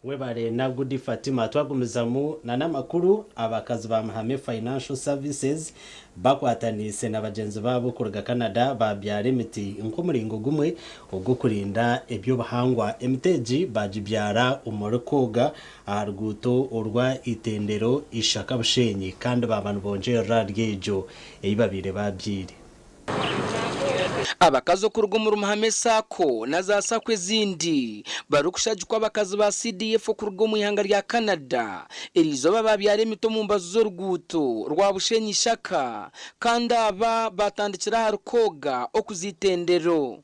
Webale Nagudi Fatima. Twagumizamu n'amakuru, abakazi ba Muhame Financial Services bakwataniise na bagyenzi baabo kuruga Canada babyara emiti nk'omuringo gumwe ogw'okurinda ebyobuhangwa. Emiti egi bagibyara omuri Koga aha ruguuto orwa Itendero Ishaka Bushenyi, kandi baba nibongyerera ryegyo ei babaire babyaire. Abakazi okuruga omuri Muhame SACCO na za SACCO ezindi barikushagikwa abakazi ba CDF okuruga omu ihanga rya Canada eriizooba babyara emiti omu mbaju z'oruguuto rwa Bushenyi Ishaka, kandi aba batandikira ahari Koga okuza Itendero.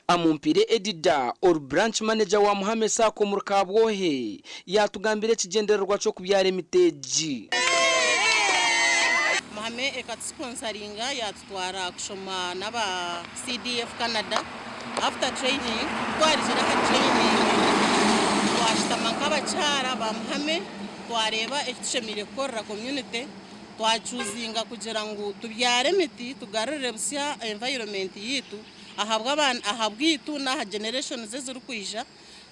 Amumpire Edida, ori branch manager wa Muhame SACCO omuri Kabwohe, yatugambira ekigyendererwa ky'okubyara emiti egi. Muhame ekatusponsoringa yatutwara kushoma n'aba CDF Canada. After training, twarizire aha training, twashutama nk'abakyara ba Muhame, twareeba eki tushemereire kukorera community, twachoosinga kugira ngu tubyare emiti tugarurire busya environment yitu ahabw'itu n'aha generations ezirikwija.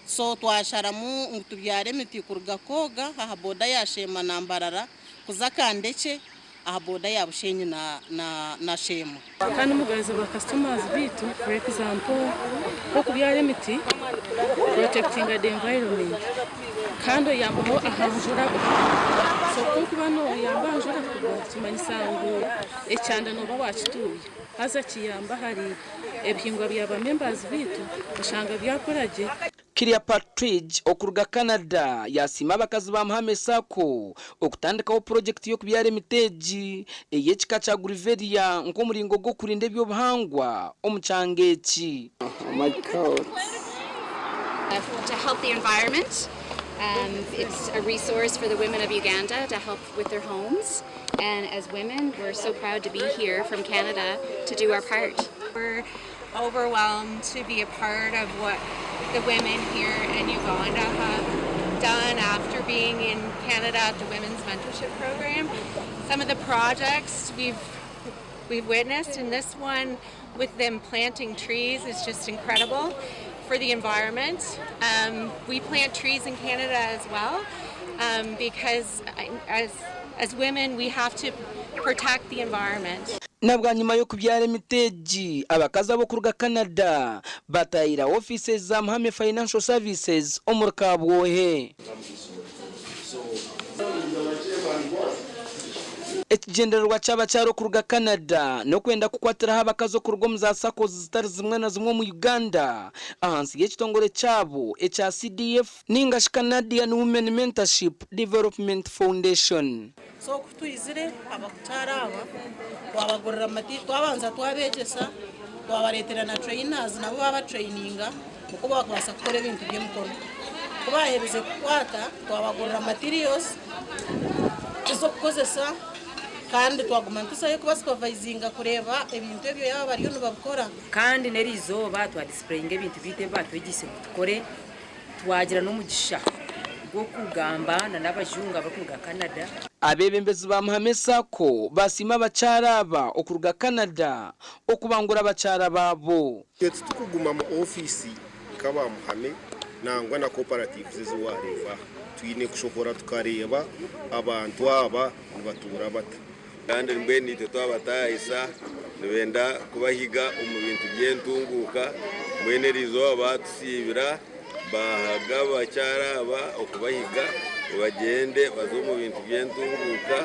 So twasharamu ngu tubyare emiti kuruga Koga aha border ya Sheema na Mbarara kuza Kandekye aha border ya Bushenyi na Sheema. Kandi omugarezi ba customers bitu, for example, okubyara emiti, protecting the environment, kandi oyambaho aha njura. So kuba noyamba aha njura kugwa, kimanyisa ngu ekyanda noba wakituuya, haza kiyamba hari ebihingwa byaba members bitu oshanga byakora gye. Kiria Partridge okuruga Canada yasiima abakazi ba Muhame SACCO okutandikaho purojekiti y'okubyara emiti egi ey'ekika kya Grevillea nk'omuringo gw'okurinda ebyobuhangwa omu kyanga eki. To help the environment. It's a resource for the women of Uganda to help with their homes. And as women, we're so proud to be here from Canada to do our part. We're overwhelmed to be a part of what the women here in Uganda have done after being in Canada at the Women's Mentorship Program. Some of the projects we've witnessed, and this one with them planting trees is just incredible for the environment. We plant trees in Canada as well because as women we have to protect the environment. Na bwanyima y'okubyara emiti egi, abakazi ab'okuruga Canada batahira offices za Muhame Financial Services omuri Kabwohe. Ekigyendererwa ky'abakyara okuruga Canada n'okwenda kukwatiraho abakazi okuruga omu za SACCOs zitari zimwe na zimwe omu Uganda ahansi y'ekitongore kyabo ekya CDF ningashi Canadian Women Mentorship Development Foundation. So oku twizire abakyara aba twabagurira amati, twabanza twabegyesa, twabareetera na trainers nabo babatraininga uko bakubaasa kukora ebintu by'emikono. Ku baherize kukwata, twabagurira materials ez'okukozesa. Kandi twaguma nituzayo kubasupervisinga kureeba ebintu ebyo yaaba bariyo nibabikora. Kandi n'eriizooba twadisipureyinga ebintu byaitu ebi baatwegyeise ngu tukore, twagira n'omugisha gw'okugamba n'abajungu abarikuruga Canada. Abeebembezi ba Muhame Sacco basiima abakyara aba okuruga Canada okubangura abakyara baabo. Itwe titukuguma mu ofiisi nk'aba Muhame nangwa na cooperatives ezi waareeba aha. Twine kushohora tukareeba abantu aba nibatuura bata. Kandi mbwenu itwe twabataahisa nibenda kubahiga omu bintu by'entunguuka, mbwenu eri izooba baatusiibira baahaga abakyara aba okubahiga bagyende baze omu bintu by'entunguuka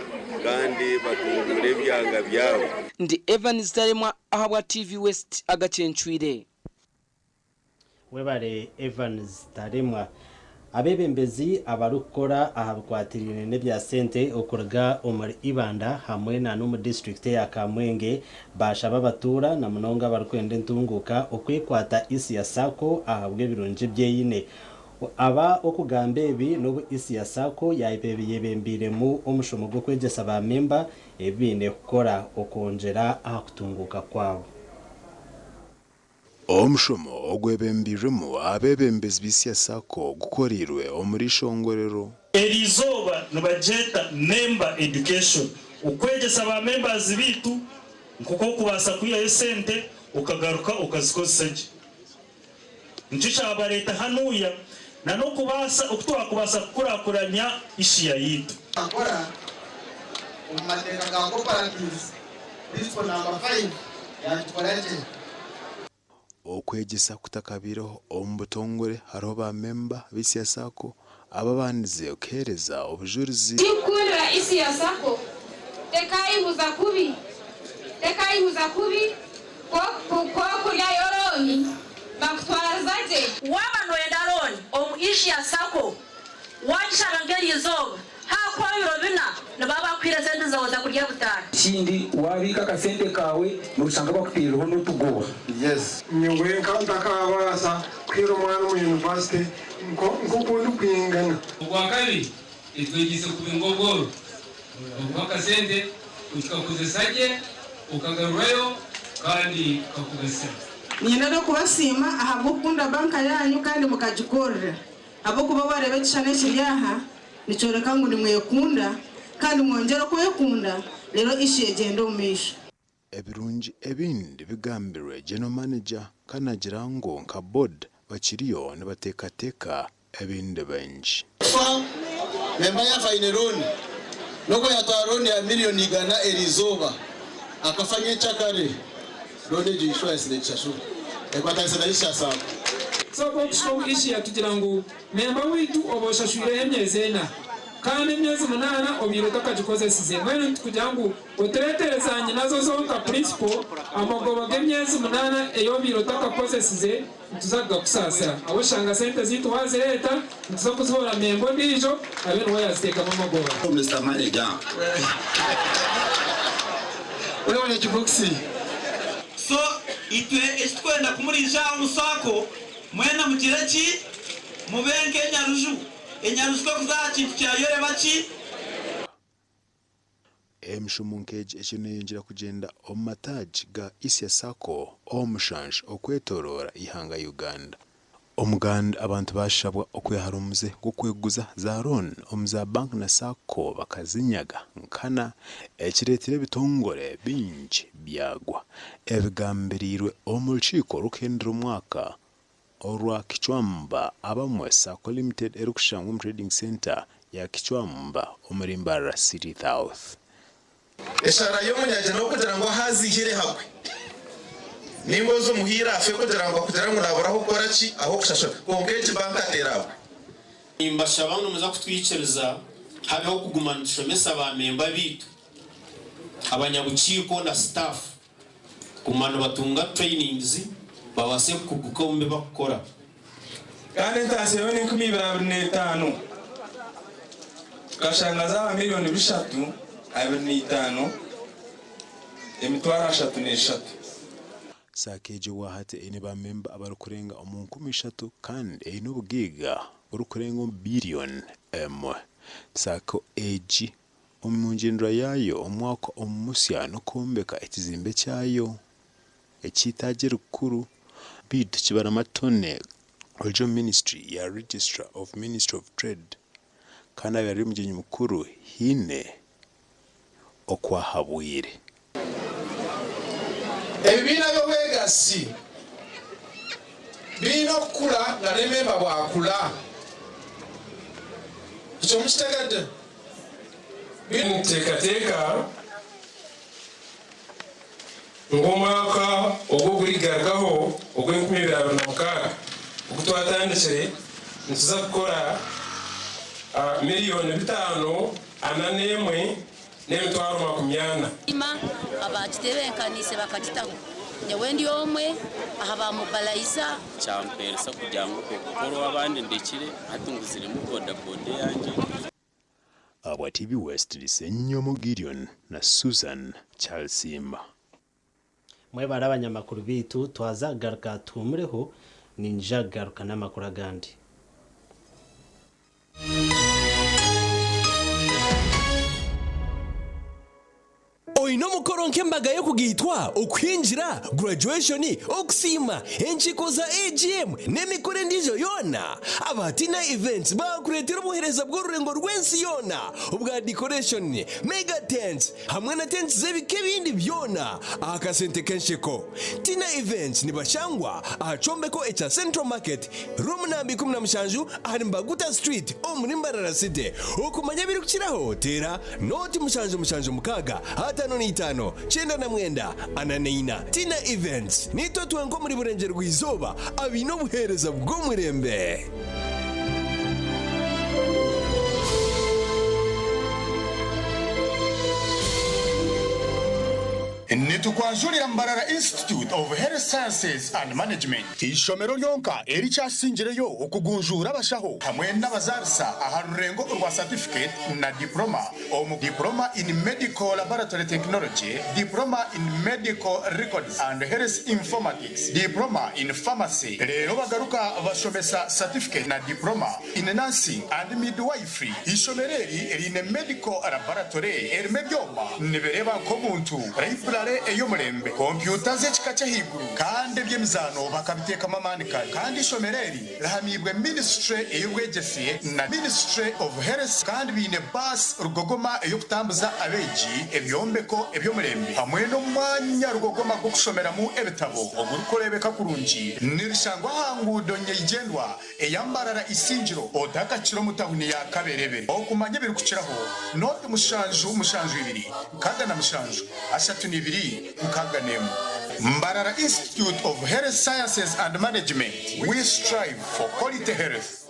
kandi batunguure ebyanga byabo. Ndi Evans Taremwa ahabwa TV West agacencwire. Webare Evans Taremwa. Abeebembezi abarikukora aha bikwatiraine n'ebya sente okuruga omuri Ibanda hamwe na n'omu disiturikiti eya Kamwenge baashaba abatuura na munonga abarikwenda entunguuka okwekwata Isia Sacco ahabw'ebirungi ebi eine. Aba okugamba ebi n'obu Isia Sacco yayebembeiremu omushomo gw'okwegyesa ba memba ebi baine kukora okwongyera aha kutunguuka kwabo. Omushomo ogwebembeirwemu abeebembezi b'Isia Sacco gukoreirwe omuri Ishongorero. Eri izooba nibagyeta Member Education, okwegyesa ba members baitu nk'oku orikubaasa kwihayo esente okagaruka okazikozesa gye. Nikyo kyabareeta hanuya na n'okubaasa oku twakubaasa kukurakuranya Ishia yaitu. Akora omu mateeka ga cooperatives principle number 5 yagikora gye. Okwegyesa kutakabaireho omu butongore hariho ba memba b'Isia Sacco ababandize kuheereza obujurizi. Tikukundira Isia Sacco tekayihuza kubi tekayihuza kubi kwokuryayo looni bakutwariza gye. Waaba nooyenda looni omu Ishia Sacco, waagishaba nk'eriizooba, haakuhwaho ebiro bina, nibaba baakuhaire esente zaawe za kurya butaano. Ekindi, waabiika akasente kaawe, nooshanga bakuteerireho n'otugoba. Yes. Nyowe nka ntakaabaasa kuhiira omwana omu yunivasite nk'oku ndikwingana. Ogwakabiri, etwegyeise kubinga obworo. Okuha akasente okikakozesa gye, okagarurayo kandi kakugasira. Niinyenda n'okubasiima ahabw'okukunda banka yaanyu kandi mukagikorera ahabw'okuba waareeba ekishushani ekiri aha nikyoreka ngu nimwekunda kandi mwongyere okwekunda reero issue egyende omu maisho. Ebirungi ebindi bigambirwe General Manager kanagira ngu nka board bakiriyo nibateekateeka ebindi bingi. Kufa memba yaafa aine looni, n'oku yaatwara looni ya miriyoni igana eriizooba akafa nyencakare, looni egyo inshuwarensi neegishashura ekwatanisa na Isha Sacco. So ku okushika omu Asia tugira ngu memba waitu oba oshashwireho emyezi ena kandi emyezi munaana obaire otakagikozesize mbwenu nitukugira ngu Otureetere za nyinazo zonka principal, amagoba g'emyezi munaana ei obaire otakakozesize nituza kugakusaasira. Aho oshanga sente zaitu waazireeta nituza kuzihoora memba ondiijo abe niwe yaaziteekamu amagoba. Mister Manager. Webale ekibokisi. So itwe eki tukwenda kumuriija aha omu Sacco, mwena mugire ki? Mube nk'enyaruju. Enyaruju ku ekuza aha kintu kyayo ereba ki? Emishomo nk'egi ekiriyo neyongyera kugyenda omu mataagi ga Isia Sacco omushanju okwetoroora eihanga Uganda. Omuganda abantu baashabwa okwehara omuze gw'okweguza za looni omu za bank na Sacco bakazinyaga nkana ekireetire ebitongore bingi byagwa. Ebigambiriirwe omu rukiiko rw'okuhendera omwaka Orwa Kichwamba abamwe Sacco Limited erikushangwa omu Trading Centre ya Kichwamba omuri Mbarara City South. Eshara y'omunyagye n'okugira ngu ahu aziihire hagwe. Nainga oze omuhaire afe kugira ngu akugira ngu naabura ah'okukora ki? Ah'okushashura. Kwonka egi banka teraagwe. Nimbashaba ngu nimuza kutwikiriza habeho okuguma nitushomesa ba memba baitu, abanyabukiiko na sitaafu. Kuguma nibatunga trainings babaase kukuguka omu bi bakukora. Kandi entaasya yoona 2025, tukashanga zaaba 325,335,000. Saako egi obwahati eine ba memba abarikurenga omu 3000 kandi eine obugaiga burikurenga omu biiriyoni emwe. Saako egi. Omu ngyendera yaayo omwaka omusya n'okwombeka ekizimbe kyayo eky'eitaagi erikuru beitu Kibarama Tony ori omu ministry ya Registrar of Ministry of Trade kandi abaire ari omugyenyi mukuru haine oku ahabwire. Ebibiina by'obwegassi birina okukura nga ne memba bwakula. Ekyo mukitegedde? Nituteekateeka ngu omwaka ogu ogurigarukaho ogw'enkumi ibiri abiri na mukaaga ogu twatandikire nituza kukora miriyoni bitaano ana n'emwe n'emitwaro 40. Ima abaagitebenkaniise bakagitaho. Nyowe ndi omwe aha ba mobalayiza. Kyamperesa kugira ngu okwo kukora ow'abandi ndekire, hati nguziremu bodaboda eyangye. Ahabwa TV West ndi Ssenyomo Gideon na Susan Kyalisimba. Mwebare abanyamakuru beitu twaza kugaruka tuhumureho ninyija kugaruka n'amakuru agandi. Oine omukoro nk'embaga y'okugaitwa, okuhingira, graduation, okusiima, enkiiko za AGM n'emikoro endiijo yoona? Aba Tina Events baakureetera obuheereza bw'orurengo rw'ensi yoona obwa decoration, mega tents hamwe na tents z'ebika ebindi byona aha kasente k'ensheko. Tina Events nibashangwa aha kyombeko ekya Central Market, Room namba 17 ahari Mbaguta Street omuri Mbarara City. Okumanya ebirikukiraho teera Nooti 776 55 99 44. Tina Events, Niitwe twenka omuri Burengyerwa-izooba abaine obuheereza bw'omurembe. Nitukwanjurira Mbarara Institute of Health Sciences and Management, eishomero ryonka erikyasingireyo okugunjuura abashaho hamwe n'abazaarisa aha rurengo orwa satifiketi na diploma omu Diploma in Medical Laboratory Technology, Diploma in Medical Records and Health Informatics, Diploma in Pharmacy reero bagaruka bashomesa satifiketi na Diploma in Nursing and Midwifery. Eishomero eri riine Medical Laboratory erimu ebyoma nibireeba nk'omuntu, Library ey'omurembe, kompyuta z'ekika ky'ahaiguru kandi eby'emizaano bakabiteekamu amaani kare. Kandi eishomero eri rihamiibwe Ministry ey'obwegyese na Ministry of Health kandi baine baasi rugogoma ey'okutambuza abeegi, ebyombeko eby'omurembe hamwe n'omwanya rugogoma gw'okushomeramu ebitabo ogurikureebeka kurungi. Nirishangwa aha nguudo nyeigyendwa eya Mbarara Isingiro otakakira omu tahuni ya Kaberebere. Okumanya ebirikukiraho, noti 772 67 32 61. Mbarara Institute of Health Sciences and Management, we strive for quality health.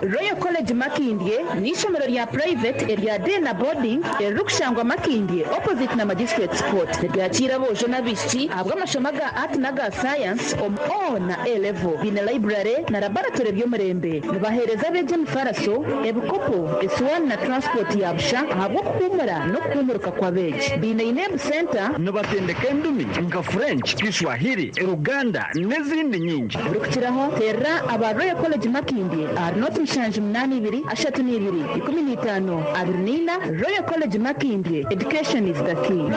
Royal College Makindye n'eishomero rya purayiveti erya day na boarding eririkushangwa Makindye opposite na Magistrates Court. Niryakiira aboojo n'abaishiki ahabw'amashomo aga Art n'aga Science omu O na A level. Baine library na laboratory by'omurembe. Nibaheereza abeegi emifaraso, ebikopo, esiwaani na transport ya busha ahabw'okuhuumura n'okuhuumuruka kw'abeegi. Baine UNEB Centre. Nibatendeka endimi nka French, Kiswahili, Luganda n'ezindi nyingi. Orikukiraho, teerera aba Royal College Makindye ahari 078 32 15 24 Royal College Makindye, Education is the key.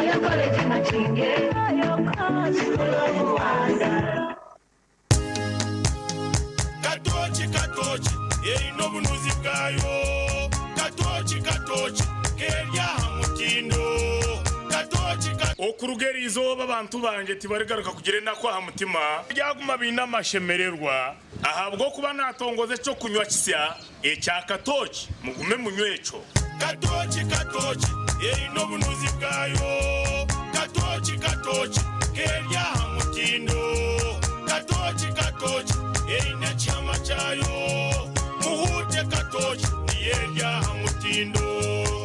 Katooki katooki eine obunuzi bwayo Katooki katooki keri aha mutindo Katooki ka. Okuruga eri izooba abantu bangye tibarigaruka kugira enaku aha mutima, baryaguma baine amashemererwa, ahabw'okuba naatongoza eky'okunywa kisya ekya katooki, mugume munywe ekyo. Katooki katooki eine obunuzi bwayo Katooki katooki keri aha mutindo Katooki katooki eine ekihama kyayo Muhuute katooki niyo eri aha mutindo.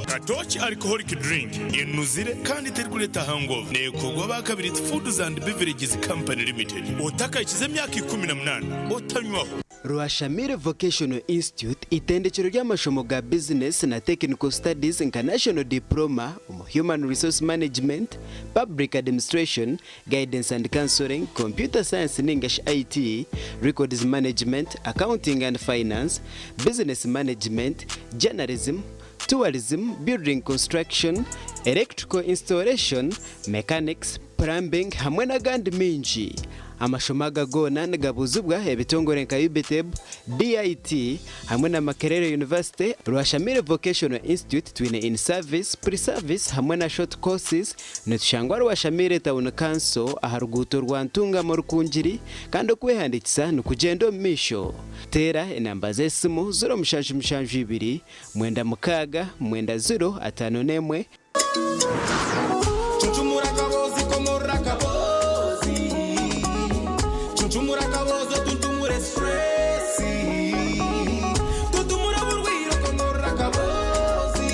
Katooki Alcoholic Drink enuzire kandi terikureeta hangover neekorwa aba Kabiriiti Foods and Beverages Company Limited. Otakahikize emyaka 18 otanywaho. Rwashamire Vocational Institute itendekyero ry'amashomo ga bizinesi na Technical Studies nka National Diploma omu Human Resource Management, Public Administration, Guidance and Counselling, Computer Science ninga shi IT, Records Management, Accounting and Finance, Business Management, Journalism, Tourism, Building Construction, Electrical Installation, Mechanics, Plumbing hamwe n'agandi maingi. Amashomo aga goona nigabuuzibwa ebitongore nka UBTEB, DIT hamwe na Makerere University, Rwashamire Vocational Institute twine In Service, Pre Service hamwe na Short Courses. Nitushangwa Rwashamire Town Council aha ruguuto rwa Ntungamo Rukungiri kandi okwehandiikisa nikugyenda omu maisho. Teera enamba z'esimu 0772 96 90 51. Cuncumura akaboozi komorora akaboozi Cuncumura akaboozi otuntumure stress Tuntumura oburwaire okomorora akaboozi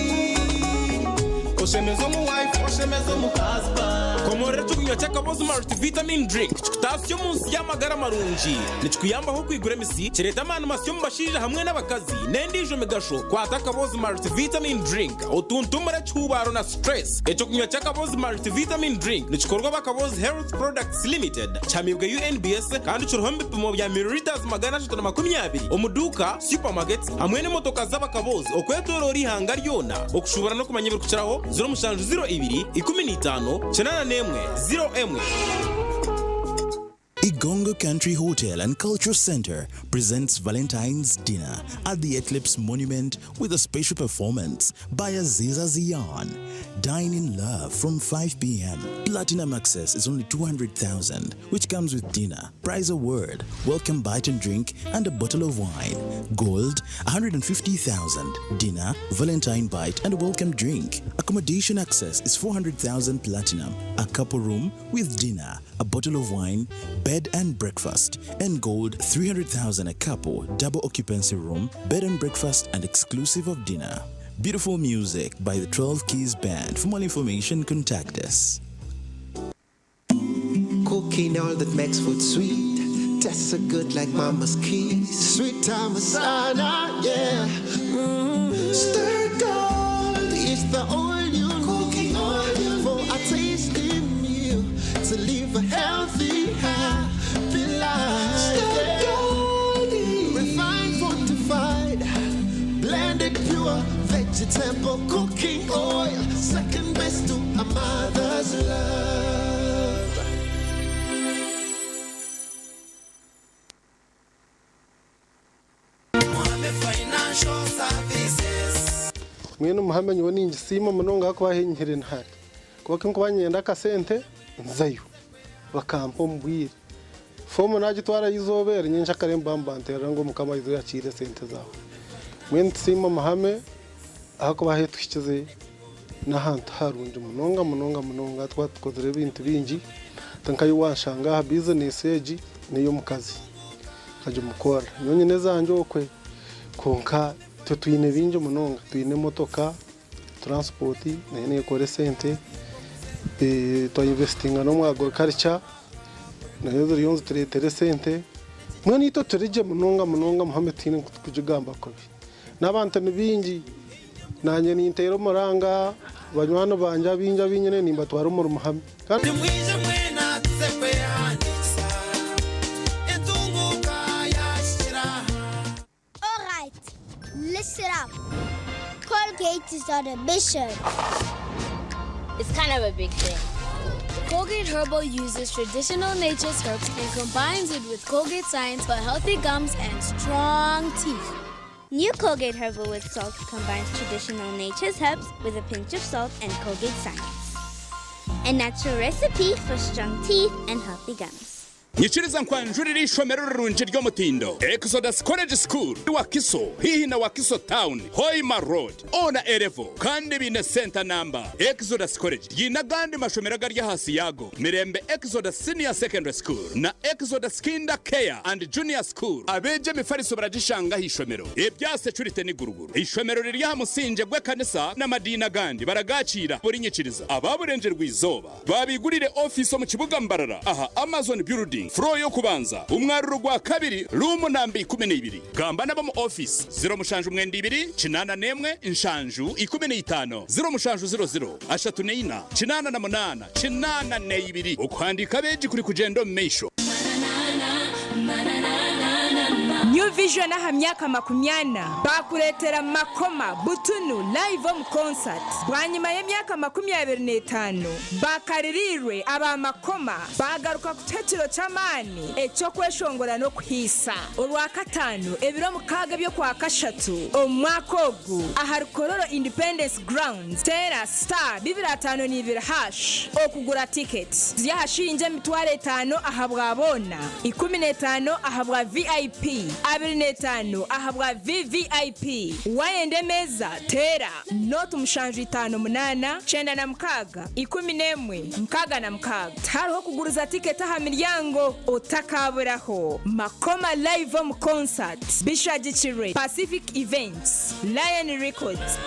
Oshemeze omu wife oshemeze omu husband Komorora ekyokunywa ky'akaboozi Multivitamin Drink kikutaasya omu nsi y'amagara marungi. Nikikuyambaho kwigura emisi, kireeta amaani masya omu bashaija hamwe n'abakazi, n'endiijo migasho. Kwata akaboozi Multivitamin Drink otuntumure ekihuubaaro na stress. Ekyokunywa ky'akaboozi Multivitamin Drink nikikorwa aba Kaboozi Health Products Limited, kihamiibwe UNBS kandi kiriho omu bipimo bya millilitres 320 omu duuka, supermarkets hamwe n'emotoka z'abakaboozi okwetoroora eihanga ryona. Okushuubura n'okumanya ebirikukiraho, 0702 15 81 01. Igongo Country Hotel and Cultural Center presents Valentine's Dinner at the Eclipse Monument with a special performance by Aziza Zion. Dine in love from 5 p.m. Platinum access is only 200,000, which comes with dinner, prize award, welcome bite and drink, and a bottle of wine. Gold, 150,000, dinner, Valentine bite, and a welcome drink. Accommodation access is 400,000 platinum, a couple room with dinner, a bottle of wine, bed and breakfast, and gold 300,000 a couple, double occupancy room, bed and breakfast, and exclusive of dinner. Beautiful music by the 12 Keys Band. For more information, contact us. Cooking all that makes food sweet. Tastes so good like mama's kiss. Sweet time masala, yeah. Stir gold is the oil you cooking oil for a tasty meal to live a healthy, happy life. Stir gold, refined, fortified, blended pure vegetable cooking oil. Second best to a mother's love. Mbwenu Muhame nyowe ningisiima munonga ahakuba ahu enyihire ni hare. Kuba ku nkuba niinyenda akasente nzayo bakampa omu bwire. Foomu naagitwarayo eizooba eri nyenkyakare nibaba nibanteerera ngu Mukama aizire oyakiire esente zaawe. Mbwenu nitusiima Muhame ahakuba ahu etuhikize n'ahantu harungi munonga munonga munonga twaba tukozire ebintu bingi hati nka ahi wanshanga aha bizinesi egi n'ey'omukazi nkagimukorera. Nyowe nyine ezangye okwe kwonka itwe twine bingi munonga twine emotoka, transport nayo neekora esente, twainvesitinga n'omu agriculture nayo ziriyo nizitureetera esente mbwenu itwe turi gye munonga munonga Muhame tihaine oku turikugigamba kubi. N'abantu ni baingi naanye ninteera omuranga banywani bangye abaingi abu nyine nimbatwara omuri Muhame. Nimwije mwena tuze kwehandiikisa entunguuka yaahikire aha. Alright, listen up. Colgate is on a mission. It's kind of a big thing. Colgate Herbal uses traditional nature's herbs and combines it with Colgate Science for healthy gums and strong teeth. New Colgate Herbal with Salt combines traditional nature's herbs with a pinch of salt and Colgate Science. A natural recipe for strong teeth and healthy gums. Nyikiriza nkwanjurire ishomero rirungi ry'omutindo Exodus College School Wakiso haihi na Wakiso Town Hoima Road ona erevo kandi biine center number. Exodus College ryine agandi mashomero agari ahansi yaago Mirembe Exodus Senior Secondary School na Exodus Kinder Care and Junior School. Abeegi emifariso baragishanga aha ishomero ebya securite ni guruguru. Eishomero riri aha musingye gw'ekanisa n'amadiini agandi baragakiira buri nyikiriza. Aba Burengyerwa-izooba Baabigurire ofiisi omu kibuga Mbarara aha Amazon Building, floor y'okubanza, omwaruro gwa kabiri, room namba 12. Gamba n'ab'omu ofiisi, 072 81 7 15, 0700 34 88 82. Okuhandiika abeegi kuri kugyenda omu maisho. New New Vision aha myaka 40 bakureetera Makoma Butunu live omu concert. Bwanyima y'emyaka 25 bakaririirwe aba Makoma baagaruka kutuha ekiro ky'amaani eky'okweshongora n'okuhiisa. Orwakataano ebiro 6 eby'Okwakashatu omu mwaka ogu ahari Kololo Independence Grounds, teera star 252 hash okugura tiketi. Ziri aha shiringi 5000 ahabwa boona, 15 ahabwa VIP, 25 ahabwa VVIP. Waayenda emeeza, teera nooti 758, 96, 11, 66. Tihariho kuguriza tiketi aha miryango, otakaaburaho. Makoma Live omu Concert bishagikirwe Pacific Events, Lion Records.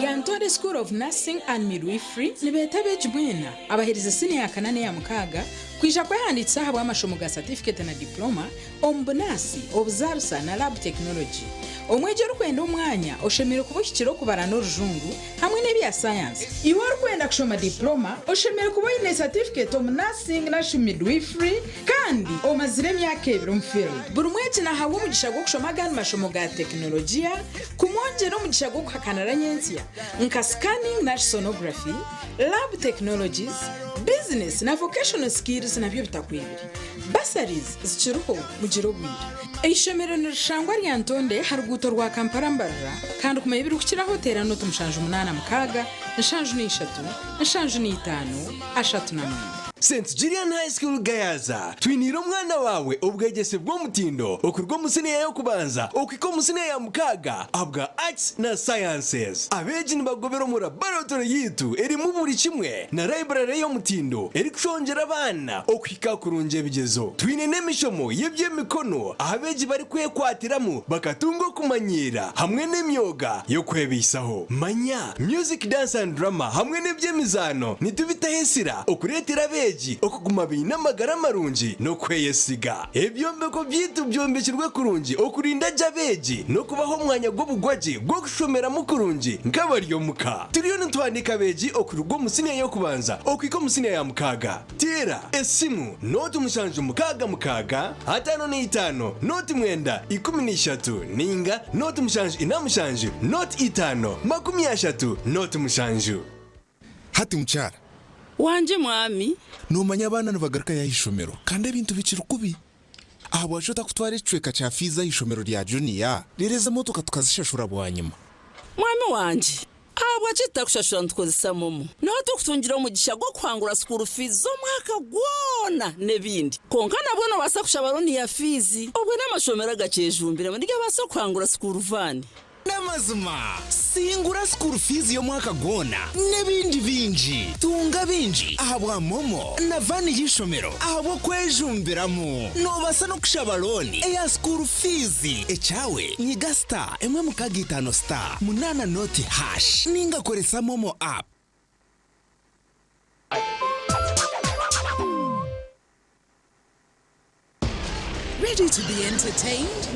Lyantonde School of Nursing and Midwifery nibeeta abeegi mwena abaherize siniya ya kana n'eya mukaaga kwija kwehandiikisa ahabw'amashomo ga satifiketi na diploma omu bunaasi, obuzaarisa na lab technology. Omwegi orikwenda omwanya oshemereire kuba ohikire okubara n'orujungu hamwe n'ebya sayansi. Iwe orikwenda kushoma diploma oshemereire kuba oine satifiketi omu nursing narishi midwifery kandi omazire emyaka ebiri omu field. Buri mwegi nahabwa omugisha gw'okushoma agandi mashomo ga tekinologiya kumwongyera omugisha gw'okuhakanira nyentsya nka scanning narishi sonography, lab technologies, business na vocational skills nabyo bitakwebire. Bursaries zikiriho mugire obwire. Eishomero nirishangwa Lyantonde aha ruguuto rwa Kampala Mbarara kandi kumanya ebirikukiraho teera nooti 786 73 39. St Julian High School Gayaza, Twiniire omwana waawe obwegyese bw'omutindo okuruga omu siniya y'okubanza okuhika omu siniya ya mukaaga ahabwa Arts na Sciences. Abeegi nibagobera omu laboratory yaitu erimu buri kimwe na library y'omutindo erikushongyera abaana okuhika kurungi ebigyezo. Twine n'emishomo y'eby'emikono ahu abeegi barikwekwatiramu bakatunga okumanyiira hamwe n'emyoga y'okwebaisaho. Manya Music, Dance and Drama hamwe n'eby'emizaano nitubitaho ensira okureetera abeegi okuguma baine amagara marungi n'okweyesiga. Ebyombeko byaitu byombekirwe kurungi okurinda gye abeegi n'okubaha omwanya gw'obugwagye gw'okushomeramu kurungi nk'abari omuka. Turiyo nituhandiika abeegi okuruga omu siniya y'okubanza okuhika omu siniya ya mukaaga. Teera esimu nooti 766 55 nooti 9 13 nainga nooti 747 nooti 5 30 nooti 7. Hati mukyara. Wangye mwami. Noomanya abaana nibagarukayo aha ishomero kandi ebintu bikiri kubi. Ahabwaki otakutwara ekicweka kya fiizi aha ishomero rya juniya reero ezi emotoka tukazishashura bwanyima? Mwami wangye, ahabwaki tutakushashura nitukozesa momo? Niho turikutungira omugisha gw'okuhangura school fees z'omwaka gwona n'ebindi. Kwonka nabwo noobaasa kushaba looni ya fiizi obwo n'amashomero agakyejumbiremu nigabaasa kuhangura school van. N'amazima, singura school fees y'omwaka gwona n'ebindi bingi. Tunga bingi ahabwa MoMo na van y'eishomero ahabw'okwejumbiramu. Noobaasa n'okushaba looni eya school fees. Ekyawe, nyiga star emwe mukaaga itaano star munaana nooti hash ninga koresa MoMo app. Ready to be entertained?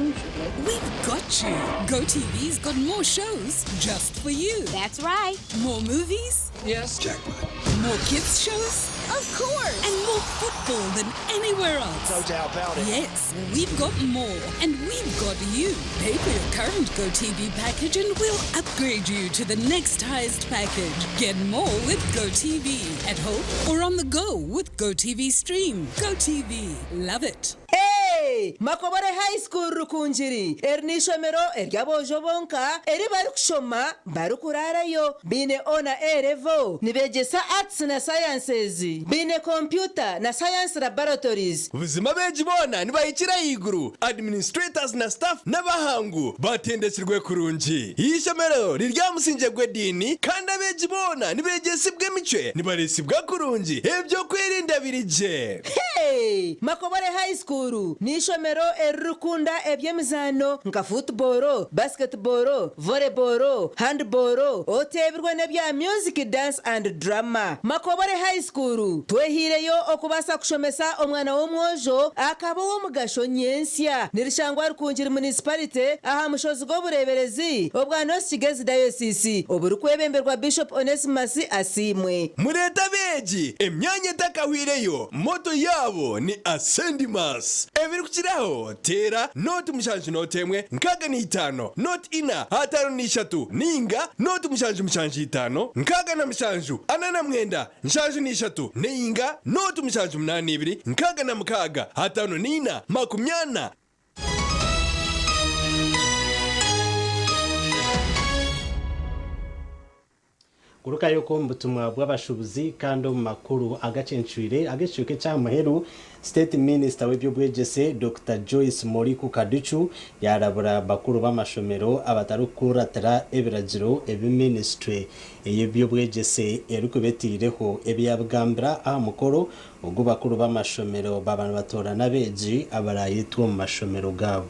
We've got you. GoTV's got more shows just for you. That's right. More movies? Yes. Jackpot. More kids shows? Of course. And more football than anywhere else. No doubt about it. Yes, we've got more. And we've got you. Pay for your current GoTV package and we'll upgrade you to the next highest package. Get more with GoTV at home or on the go with GoTV Stream. GoTV. Love it. Hey! Makobore High School Rukungiri, eri n'eishomero ery'aboojo bonka eri barikushoma barikuraarayo. Baine O na A level, nibeegyesa Arts na Sciences, baine kompyuta na Science Laboratories. Buzima abeegi boona nibahikira ahaiguru, administrators na staff n'abahangu batendekirwe kurungi. Eishomero riri aha musingye gw'ediini kandi abeegi boona nibeegyesibwa emicwe, nibareesibwa kurungi, eby'okwerinda biri gye. Hey! Makobore High School n'eishomero. n'eishomero eririkukunda eby'emizaano nka fuutuboro, basiketiboro, voreboro, handiboro, oteebirwe n'ebya music, dance and drama. Makobore High School, Twehaireyo okubaasa kushomesa omwana w'omwojo akaba ow'omugasho nyentsya. Nirishangwa Rukungiri Municipality aha mushozi gw'obureeberezi obwa North Kigezi Diocese oburikwebemberwa Bishop Onesmus Asiimwe. Mureete abeegi, emyanya etakahwireyo, moto yaabo ni Ascendimas. Ebirikukiraho, teera nooti mushanju nooti emwe 65 nooti ina 53 nainga nooti mushanju mushanju itaano 67 49 73 nainga nooti mushanju munaana ibiri 66 54 40. Gurukayo okwo omu butumwa bw'abashuubuzi kandi omu makuru agacencwire ag'ekicweka ekya muheru, State Minister w'eby'obwegyese Dokita Joyce Moriku Kaducu yaarabura bakuru b'amashomero abatarikukuratira ebiragiro ebi minisiture ey'eby'obwegyese erikuba eteireho. Ebi yaabigambira aha mukoro ogu bakuru b'amashomero baaba nibatoorana abeegi abaraayetwe omu mashomero gaabo.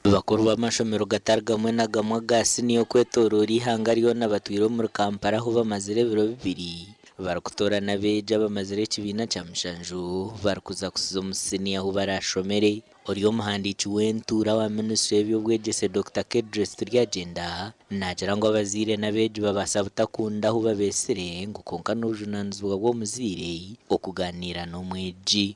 Bakuru b'amashomero gatari gamwe na gamwe aga siniya okwetoroora eihanga ryona batwire omuri Kampala ahu bamazire ebiro bibiri barikutoorana abeegi abamazire ekibiina kya mushanju barikuza kusiza omu siniya ahu baraashomere. Ori omuhandiiki w'entuura wa minisiture y'eby'obwegyese Dokita Kedrace Turyagyenda naagira ngu abazaire n'abeegi babaasa butakunda ahu babeetsire ngu kwonka n'obujunaanizibwa bw'omuzaire okugaaniira n'omwegi.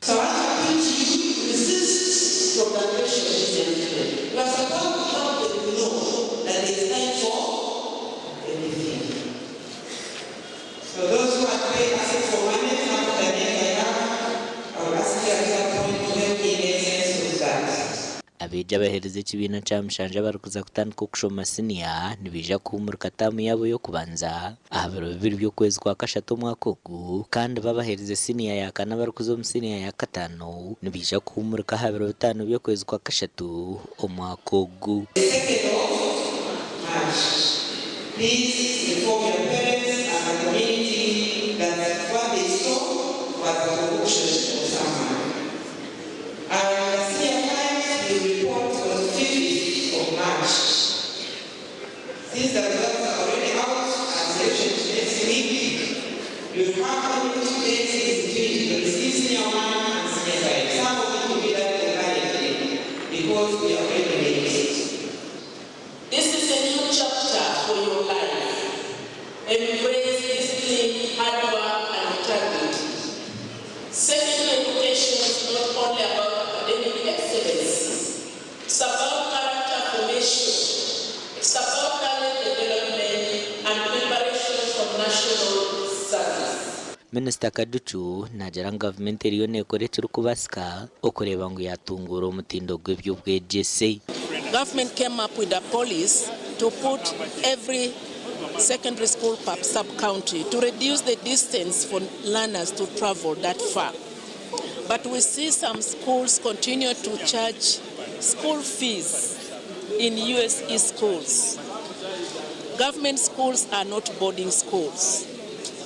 Abeegi abaheereza ekibiina kya mushanju abarikuza kutandika okushoma siniya nibaija kuhuumurika taamu yaabo y'okubanza aha biro bibiri by'okwezi kwa kashatu omwaka ogu kandi bo abaheereza siniya ya kana abarikuza omu siniya ya kataano nibaija kuhuumurika aha biro bitaano by'okwezi kwa kashatu omwaka ogu. This is a new chapter for your life. Embrace discipline, hard work, and integrity. Secondary education is not only about academic excellence. It's about character formation. It's about talent development and preparation for national service. Minisita Kaducu naagira ngu gavumenti eriyo neekora ekirikubaasika okureeba ngu yaatunguura omutindo gw'eby'obwegyese. Government came up with a policy to put every secondary school per sub-county to reduce the distance for learners to travel that far. But we see some schools continue to charge school fees in USE schools. Government schools are not boarding schools.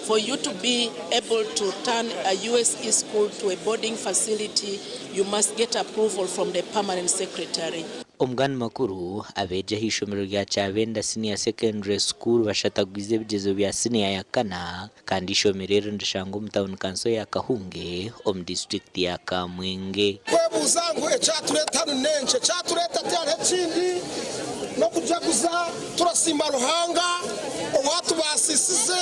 For you to be able to turn a USE school to a boarding facility, you must get approval from the permanent secretary. Omugani makuru, abeegi aha ishomero rya Kyabenda Senior Secondary School bashatagwize ebigyezo bya siniya ya kana kandi eishomero eri nirishangwa omu tauni kanso ya Kahunge omu disiturikiti ya Kamwenge. Kwebuuza ngu ekyatureeta hanu n'enki? Ekyatureeta tihariho ekindi n'okujaguza turasiima Ruhanga owatubaasisize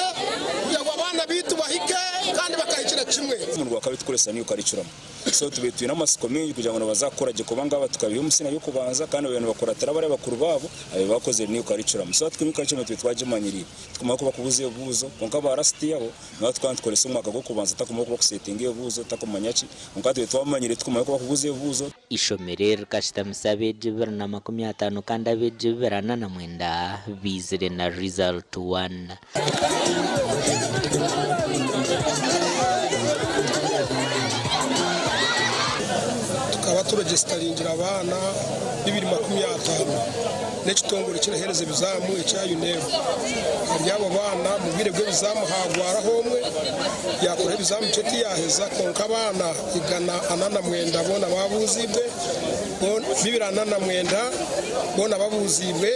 kugira ngu abaana baitu bahike kandi bakahikira kimwe. Omu rwakabiri tukoresa new curriculum so tubaire twine amatsiko maingi kugira ngu nibaza kukora gye kubanga aba tukabiha omu siniya y'okubanza kandi babaire nibakuratira bariya bakuru baabo ababaire bakozire new curriculum so hati new curriculum tubaire twagimanyiriire tukumanya oku bakubuuza ebibuuzo kwonka aba last year bo nabo tukaba nitukoresa omwaka gw'okubanza takumanya oku bakusetinga ebibuuzo takumanya ki kwonka tubaire twamanyiriire tukumanya oku bakubuuza ebibuuzo. Eishomero eri rikashitamisa abeegi 250 kandi abeegi 249 baizire na result one. Tukaba turegisitaringira abaana 250. n'ekitongore ekiraheereza ebizaamu ekya UNEB. Ahari abo baana omu bwire bw'ebizaamu haagwaraho omwe yaakora ebizaamu bikye tiyaaheza kwonka abaana 449 boona baabuuziibwe, 249 boona babuuziibwe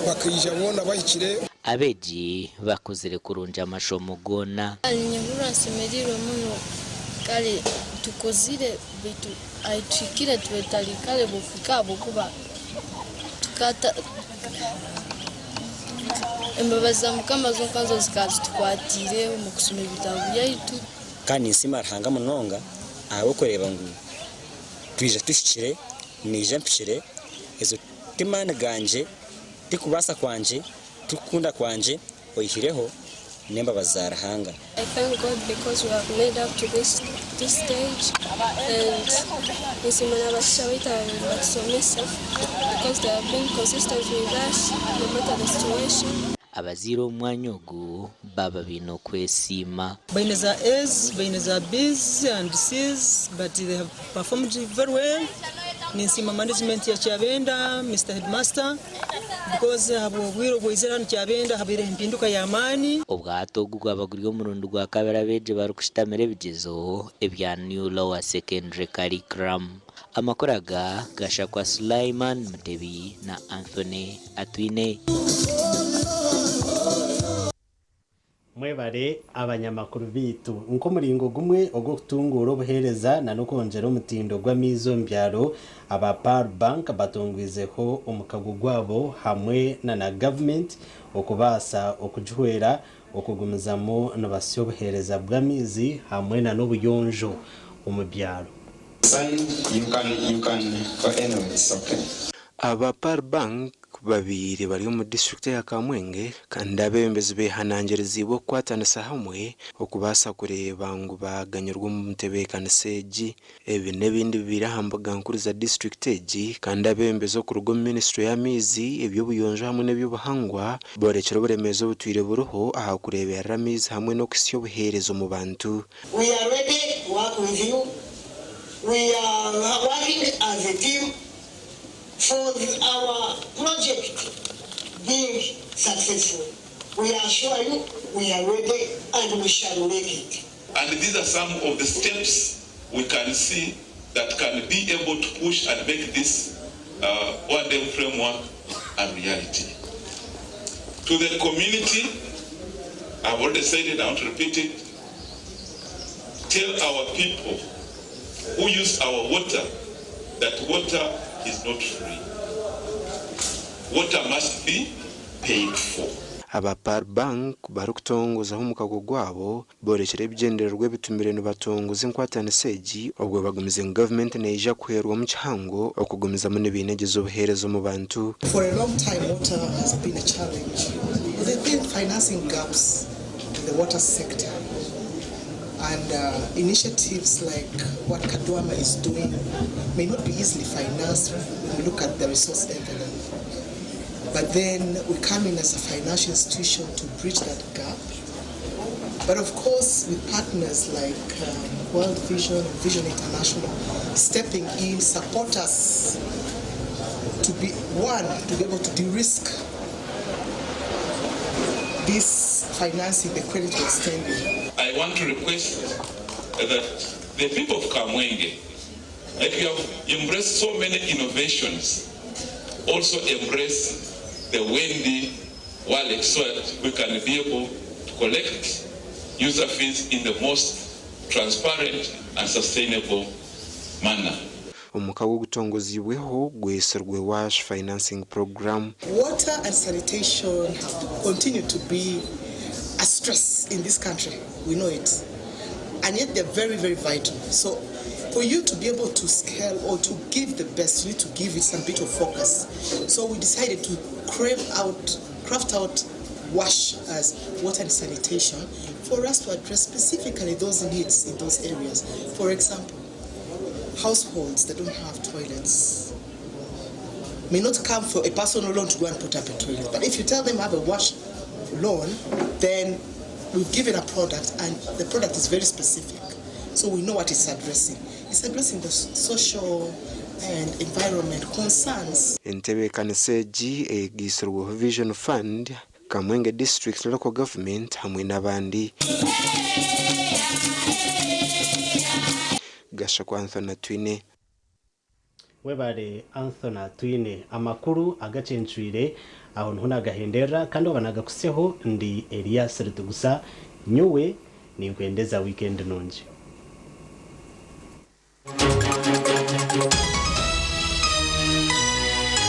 bakaija boona bahikire. Abeegi bakozire kurungi amashomo goona. Ninyehurra nsemeriirwe muno kare tukozire baitu ahi tuhikire tube tutari kare bw'okuhika ahabw'okuba tukata embabazi za Mukama zonka nizo zikaba zitukwatiire omu kusoma ebitabo byaitu. Kandi ninsiima Ruhanga munonga ahabw'okureeba ngu twija tuhikire, naija mpikire, ezo ti maani gangye, ti kubaasa kwangye, ti kukunda kwangye, oihireho n'embabazi za Ruhanga. I thank God because we have made up to this this stage and ninsiima na batisha baitu ababaire nibatusomesa because they have been consistent with us no matter the situation. Abazaire omu mwanya ogu baaba baine okwesiima. Baine za A's, baine za B's and C's but they have performed very well. Ninsiima management ya Kyabenda, Mister Headmaster because ahabw'obwire obwaizire hanu Kyabenda habaireho empinduka y'amaani. Obwato ogu gwaba guri omurundi gwa kabiri abeegi barikushutamira ebigyezo ebya New Lower Secondary Curriculum. Amakuru aga gashakwa Sulaiman Mutebi na Anthony Atwine. Mwebare abanyamakuru beitu. Nk'omuringo gumwe ogw'okutunguura obuheereza na n'okwongyera omutindo gw'amaizi omu byaro, aba Pearl Bank batongwizeho omukago gwabo hamwe na na gavumenti okubaasa okugihwera okugumizamu nibasya obuheereza bw'amaizi hamwe na n'obuyonjo omu byaro. Aba Pearl Bank babaire bari omu disiturikiti eya Kamwenge kandi abeebembezi beehanangiriziibwe okukwatanisa hamwe okubaasa kureeba ngu baaganyirwa omu ntebeekanisa egi. Ebi n'ebindi bibaire aha mbuga nkuru za disiturikiti egi kandi abeebembezi okuruga omu minisiture y'amaizi, eby'obuyonjo hamwe n'eby'obuhangwa boorekire oburemeezi obutwire buriho aha kureeberera amaizi hamwe n'okuhitsya obuheereza omu bantu. We are ready to work with you, we are working as a team for our project being successful. We assure you we are ready and we shall make it. And these are some of the steps we can see that can be able to push and make this uh, O&M framework a reality. To the community, I've already said it, I want to repeat it. Tell our people who use our water that water is not free. Water must be paid for. Aba Pearl Bank barikutongozaho omukago gwabo, boorekire ebigyendererwa ebitumire nibatongoza enkwatanisa egi obwo bagumize ngu gavumenti neija kuhwerwamu kihango okugumizamu nibainegyeza obuheereza omu bantu. For a long time water has been a challenge. There have been financing gaps in the water sector and uh, initiatives like what Kadwama is doing may not be easily financed when we look at the resource envelope. But then we come in as a financial institution to bridge that gap. But of course, with partners like um, World Vision and Vision International stepping in, support us to be one, to be able to de-risk this financing, the credit we're extending. I want to request that the people of Kamwenge, like you have embraced so many innovations, also embrace the Wendy wallet so that we can be able to collect user fees in the most transparent and sustainable manner. Omukago ogutongoziibweho gwetsirwe WASH Financing Programme. Water and sanitation have continued to be a stress in this country, we know it, and yet they're very, very vital. So for you to be able to scale or to give the best, you need to give it some bit of focus. So we decided to crave out, craft out WASH as water and sanitation for us to address specifically those needs in those areas. For example, households that don't have toilets may not come for a personal loan to go and put up a toilet. But if you tell them have a wash loan, then we've given a product and the product is very specific. So we know what it's addressing. It's addressing the social, and environment concerns. Entebeekanisa egi eyegaitsirweho Vision Fund, Kamwenge District Local Government hamwe n'abandi. Gashakwa Anthony Atwine. Webare Anthony Atwine amakuru agacencwire aho niho nagahenderera kandi waba nagakutsyaho ndi Elias Ritugusa nyowe ninkwendeza weekend nungi.